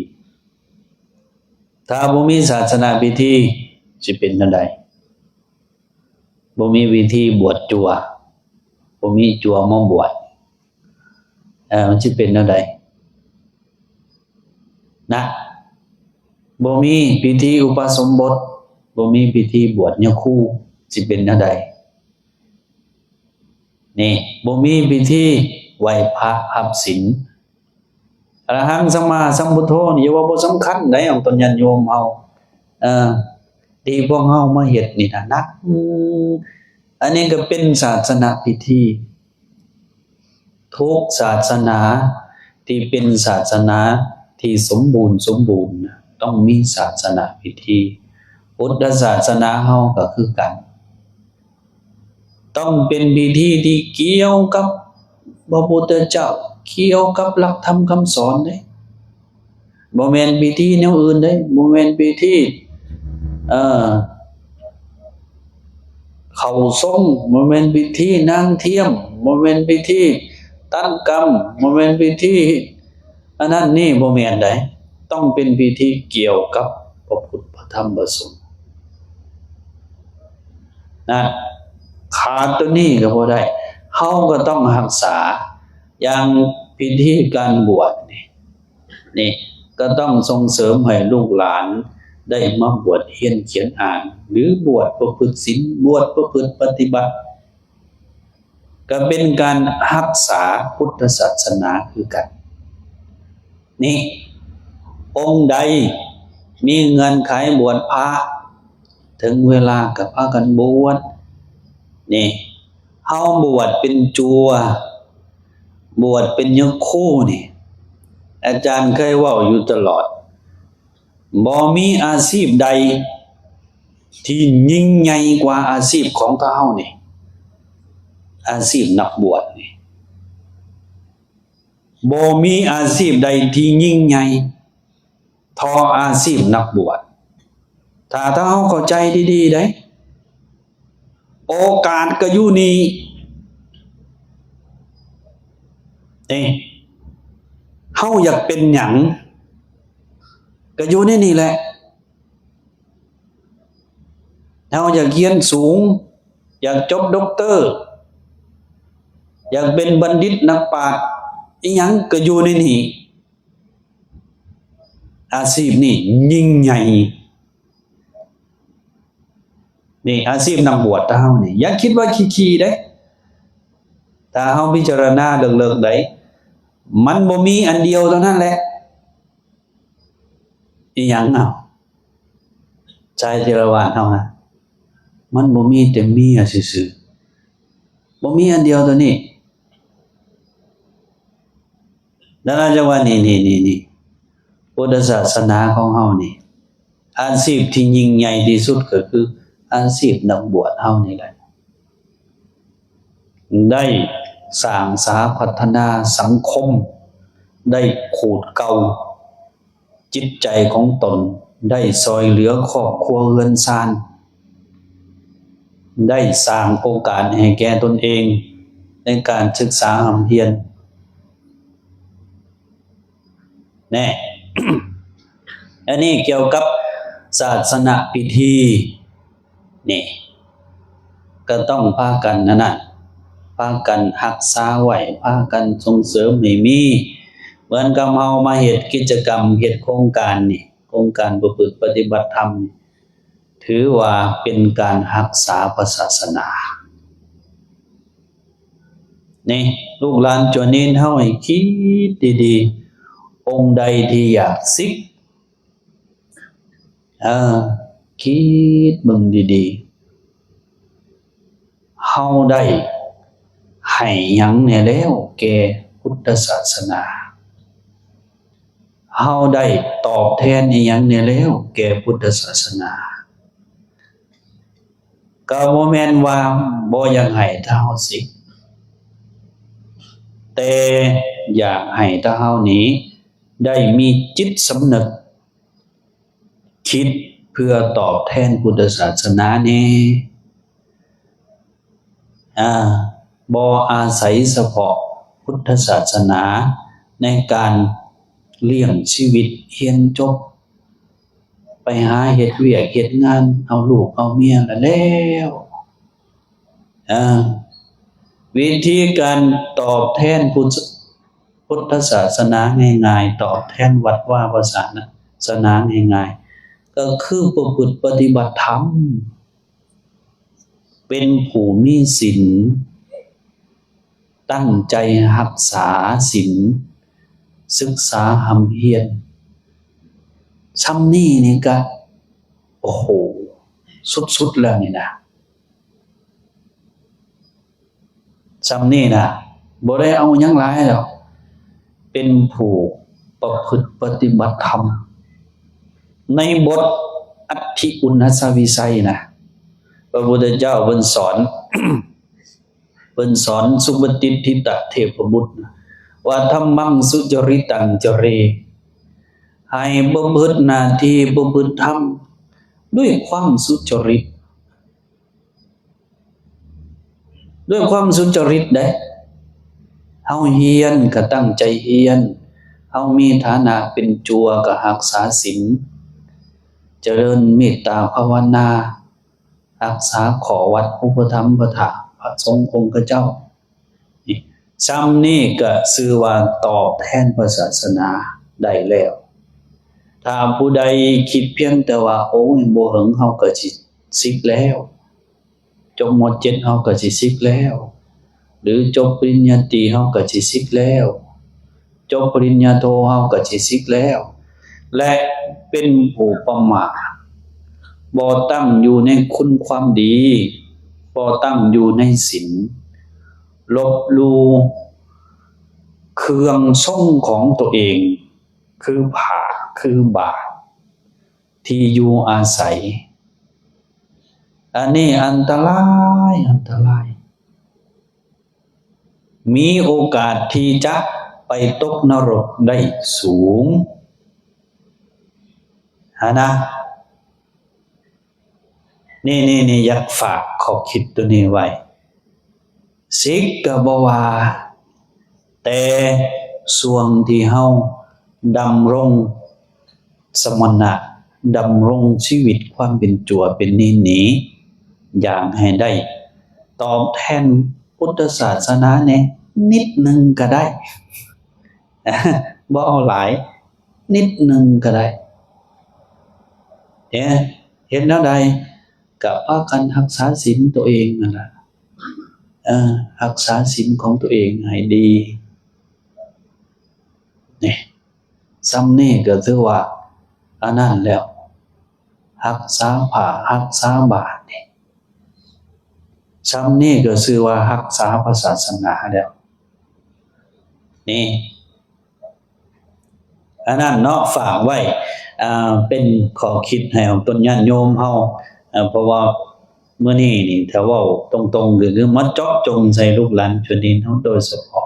ຖ້າບໍ່ມີສາສະນະພິທີ ຊິເປັນແນວໃດ? ບໍ່ມີພິທີບວດຈົວ ບໍ່ມີຈົວມາບວດ ເອີ ມັນຊິເປັນແນວໃດນະ? ບໍ່ມີພິທີອຸປະສົມບົດ ບໍ່ມີພິທີບວດຍະຄູ ຊິເປັນແນວໃດ? ນີ້ ບໍ່ມີພິທີໄຫວ້ພະຮັບສິນ ອະລະຫັງສຳມາສຳພຸດໂທນີ້ ຢ່າວ່າບໍ່ສຳຄັນໃດ ອອກຕົນຍາດໂຍມເຮົາ ເອີ ທີ່ພວກເຮົາມາເຮັດນີ້ນະ ໜັກ ອັນນີ້ກໍເປັນສາສະນະພິທີ. ທຸກສາສະໜາທີ່ເປັນສາສະໜາທີ່ສົມບູນສົມບູນນະ ຕ້ອງມີສາສະນະພິທີ. ພຸດທະສາສະໜາເຮົາກໍຄືກັນ ຕ້ອງເປັນພິທີທີ່ກ່ຽວກັບພະພຸດທະເຈົ້າ ກ່ຽວກັບຫຼັກທຳຄຳສອນເດ້. ບໍ່ແມ່ນພິທີແນວອື່ນເດ້ ບໍ່ແມ່ນພິທີ ເອີ ເຂົ້າຊົງ ບໍ່ແມ່ນພິທີນາງທຽມ ບໍ່ແມ່ນພິທີຕັດກຳ ບໍ່ແມ່ນພິທີອັນນັ້ນນີ້ ບໍ່ແມ່ນໃດ. ຕ້ອງເປັນພິທີກ່ຽວກັບພະພຸດ ພະທຳ ພະສົງ ນະ ຂາດໂຕນີ້ກໍບໍ່ໄດ້. ເຮົາກໍຕ້ອງຮັກສາ ຢ່າງພິທີການບວດນີ້ ນີ້ກໍຕ້ອງສົ່ງເສີມໃຫ້ລູກຫຼານໄດ້ມາບວດຮຽນຂຽນອ່ານ ຫຼື ບວດປະພຶດສິນ ບວດປະພຶດປະຕິບັດ ກໍເປັນການຮັກສາພຸດທະສາສະໜາຄືກັນ. ນີ້ ອົງໃດມີເງື່ອນໄຂບວດພະ ເຖິງເວລາກໍພາກັນບວດ. ນີ້ ເຮົາບວດເປັນຈົວ ບວດເປັນຍະຄູນີ້ ອາຈານເຄີຍເວົ້າຢູ່ຕະຫຼອດ ບໍ່ມີອາຊີບໃດທີ່ຍິ່ງໃຫຍ່ກວ່າອາຊີບຂອງເຮົານີ້ ອາຊີບນັກບວດນີ້ ບໍ່ມີອາຊີບໃດທີ່ຍິ່ງໃຫຍ່ທໍ່ອາຊີບນັກບວດ. ຖ້າ ຖ້າເຮົາເຂົ້າໃຈດີໆ ເດ້ ໂອກາດກໍຢູ່ນີ້ ເດ້ ເຮົາຢາກເປັນຫຍັງກໍຢູ່ໃນນີ້ແຫຼະ. ເຮົາຢາກຮຽນສູງ ຢາກຈົບດັອກເຕີ ຢາກເປັນບັນດິດນັກປາດ ອີ່ຫຍັງກໍຢູ່ໃນນີ້. ອາຊີບນີ້ຍິ່ງໃຫຍ່ ນີ້ ອາຊີບນັກບວດເຮົານີ້ ຢ່າຄິດວ່າຂີ້ໆເດ້. ຖ້າເຮົາພິຈາລະນາເລິກໆໄດ້ ມັນບໍ່ມີອັນດຽວເທົ່ານັ້ນແຫຼະ. ອີ່ຫຍັງເນາະ? ຊາຍເຖລະວາດເຮົານະ ມັນບໍ່ມີແຕ່ເມຍຊື່ໆ ບໍ່ມີອັນດຽວເທົ່ານີ້. ດັ່ງນັ້ນຈຶ່ງວ່າ ນີ້ ນີ້ ນີ້ ນີ້ ພຸດທະສາສະໜາຂອງເຮົານີ້ ອາຊີບທີ່ຍິ່ງໃຫຍ່ທີ່ສຸດກໍຄືອາຊີບນັກບວດເຮົານີ້ແຫຼະ ໄດ້ສ້າງສາພັດທະນາສັງຄົມ ໄດ້ຂູດເກົ່າຈິດໃຈຂອງຕົນ ໄດ້ຊ່ອຍເຫຼືອຄອບຄົວເຮືອນຊານ ໄດ້ສ້າງໂອກາດໃຫ້ແກ່ຕົນເອງໃນການສຶກສາຮ່ຳຮຽນ. ແນ່ ອັນນີ້ກ່ຽວກັບສາສະນະພິທີ ນີ້ ກໍຕ້ອງພາກັນ ອັນນັ້ນ ພາກັນຮັກສາໄວ້ ພາກັນສົ່ງເສີມໃຫ້ມີ. ເໝືອນກັບເຮົາມາເຮັດກິດຈະກຳ ເຮັດໂຄງການນີ້ ໂຄງການປະພຶດປະຕິບັດທຳ ຖືວ່າເປັນການຮັກສາພະສາສະໜາ. ນີ້ ລູກຫຼານຈວນເນນເຮົາໃຫ້ຄິດດີໆ ອົງໃດທີ່ຢາກສິກ ເອີ ຄິດເບິ່ງດີໆ ເຮົາໄດ້ໃຫ້ຫຍັງແດ່ແລ້ວແກ່ພຸດທະສາສະໜາ? ເຮົາໄດ້ຕອບແທນອີ່ຫຍັງແດ່ແລ້ວແກ່ພຸດທະສາສະໜາ? ກໍບໍ່ແມ່ນວ່າບໍ່ຢາກໃຫ້ເຮົາສິກ, ແຕ່ຢາກໃຫ້ເຮົານີ້ໄດ້ມີຈິດສຳນຶກ ຄິດເພື່ອຕອບແທນພຸດທະສາສະໜາແດ່. ອາ, ບໍ່ອາໄສສະເພາະພຸດທະສາສະໜາໃນການລ້ຽງຊີວິດ, ຮຽນຈົບ, ໄປຫາເຮັດວຽກເຮັດງານ, ເອົາລູກເອົາເມຍລະແລ້ວ. ອາ, ວິທີການຕອບແທນພຸດ ພຸດທະສາສະໜາງ່າຍໆ, ຕອບແທນວັດວາພາສາສະໜາງ່າຍໆ ກໍຄືປະພຶດປະຕິບັດທຳ, ເປັນຜູ້ມີສິນ, ຕັ້ງໃຈຮັກສາສິນ, ສຶກສາຮ່ຳຮຽນ. ຊ່ຳນີ້ນີ້ກະ ໂອ້ໂຫ ສຸດໆແລ້ວນີ້ນະ. ຊ່ຳນີ້ນະ ບໍ່ໄດ້ເອົາຫຍັງຫຼາຍດອກ, ເປັນຜູ້ປະພຶດປະຕິບັດທຳ. ໃນບົດອັດຖິອຸນນະສະວິໄສນະ ພະພຸດທະເຈົ້າເພິ່ນສອນ, ເພິ່ນສອນສຸປະຕິດທິຕະເທບະບຸດນະ ວ່າ ທຳມັງສຸຈະລິຕັງຈະເຣ, ໃຫ້ປະພຶດໜ້າທີ່ປະພຶດທຳດ້ວຍຄວາມສຸຈະລິດ. ດ້ວຍຄວາມສຸຈະລິດເດ້. ເຮົາຮຽນກໍຕັ້ງໃຈຮຽນ, ເຮົາມີຖານະເປັນຈົວກໍຮັກສາສິນ, ຈະເລີນເມດຕາພາວະນາ, ຮັກສາຂໍ້ວັດອຸປະຖຳປະຖາພະສົງອົງຄະເຈົ້າ. ຊ່ຳນີ້ກໍຊື່ວ່າຕອບແທນພະສາສະໜາໄດ້ແລ້ວ. ຖ້າຜູ້ໃດຄິດພຽງແຕ່ວ່າ ໂອ້ຍ ບໍ່ເຫິງເຮົາກໍຊິສິກແລ້ວ, ຈົບ ມ.ເຈັດ ເຮົາກໍຊິສິກແລ້ວ ຫຼື ຈົບປະລິນຍາຕີເຮົາກໍຊິສິກແລ້ວ, ຈົບປະລິນຍາໂທເຮົາກໍຊິສິກແລ້ວ ແລະ ເປັນຜູ້ປະໝາດ, ບໍ່ຕັ້ງຢູ່ໃນຄຸນຄວາມດີ, ບໍ່ຕັ້ງຢູ່ໃນສິນ, ລົບຫຼູ່ເຄື່ອງຊົງຂອງຕົວເອງ ຄືຜ້າ ຄືບາດ ທີ່ຢູ່ອາໄສ. ອັນນີ້ອັນຕະລາຍ, ອັນຕະລາຍ. ມີໂອກາດທີ່ຈະໄປຕົກນະລົກໄດ້ສູງຫັ້ນນະ. ນີ້ ນີ້ ນີ້ ຢາກຝາກຂໍ້ຄິດໂຕນີ້ໄວ້. ສິກກໍບໍ່ວ່າ, ແຕ່ຊ່ວງທີ່ເຮົາດຳລົງສະມະນະ, ດຳລົງຊີວິດຄວາມເປັນຈົວເປັນນິນນີ້ ຢາກໃຫ້ໄດ້ຕອບແທນພຸດທະສາສະໜາແດ່ນິດໜຶ່ງກໍໄດ້, ບໍ່ເອົາຫຼາຍ, ນິດໜຶ່ງກໍໄດ້. ເອີ ເຮັດແນວໃດ? ກໍພາກັນຮັກສາສິນຕົວເອງນັ້ນລະ. ເອີ ຮັກສາສິນຂອງຕົວເອງໃຫ້ດີ. ນີ້ ຊ່ຳນີ້ກໍຖືວ່າອັນນັ້ນແລ້ວ, ຮັກສາຜ້າ ຮັກສາບາດນີ້. ຊ່ຳນີ້ກໍຊື່ວ່າຮັກສາພະສາສະໜາແລ້ວ. ນີ້ ອັນນັ້ນເນາະ ຝາກໄວ້ ເປັນຂໍ້ຄິດໃຫ້ອອກຕົນຍາດໂຍມເຮົາ, ເພາະວ່າມື້ນີ້ນີ້ ຖ້າເວົ້າຕົງໆ ກໍຄືມາເຈາະຈົງໃສ່ລູກຫຼານຊົນເຜົ່າໂດຍສະເພາະ,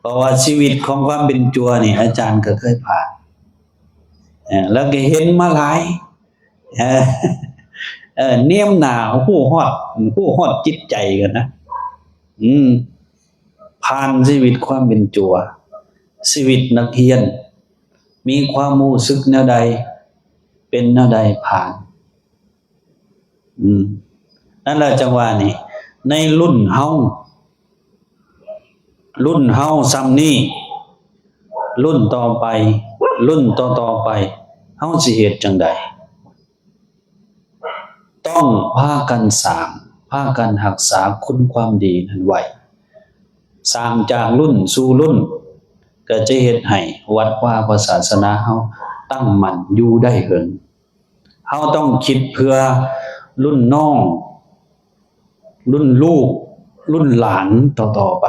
ເພາະວ່າຊີວິດຂອງຄວາມເປັນຈົວນີ້ ອາຈານກໍເຄີຍຜ່ານ ແລ້ວກໍເຫັນມາຫຼາຍ, ເນມໜ້າຮູ້ຮອດ, ຮູ້ຮອດຈິດໃຈກັນນະ. ອືມ ຜ່ານຊີວິດຄວາມເປັນຈົວ, ຊີວິດນັກຮຽນ, ມີຄວາມຮູ້ສຶກແນວໃດ, ເປັນແນວໃດ, ຜ່ານ. ອືມ ນັ້ນແຫຼະ ຈັ່ງວ່ານີ້ ໃນລຸ້ນເຮົາ, ລຸ້ນເຮົາຊ່ຳນີ້, ລຸ້ນຕໍ່ໄປ, ລຸ້ນຕໍ່ໆໄປ, ເຮົາຊິເຮັດຈັ່ງໃດ? ຕ້ອງພາກັນສ້າງ, ພາກັນຮັກສາຄຸນຄວາມດີນັ້ນໄວ້. ສ້າງຈາກລຸ້ນສູ່ລຸ້ນ ກໍຈະເຮັດໃຫ້ວັດວາພະສາສະໜາເຮົາຕັ້ງໝັ້ນຢູ່ໄດ້ເຫິງ. ເຮົາຕ້ອງຄິດເພື່ອລຸ້ນນ້ອງ, ລຸ້ນລູກ, ລຸ້ນຫຼານຕໍ່ໆໄປ.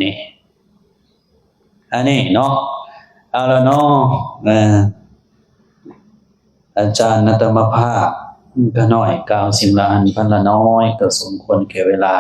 ນີ້ ອັນນີ້ເນາະ ເອົາລະເນາະ ເອີ ອາຈານນະຕະມະພາບ ຂ້ານ້ອຍກ່າວສິ່ງລະອັນພັນລະນ້ອຍ ກໍສົມຄວນແກ່ເວລາ.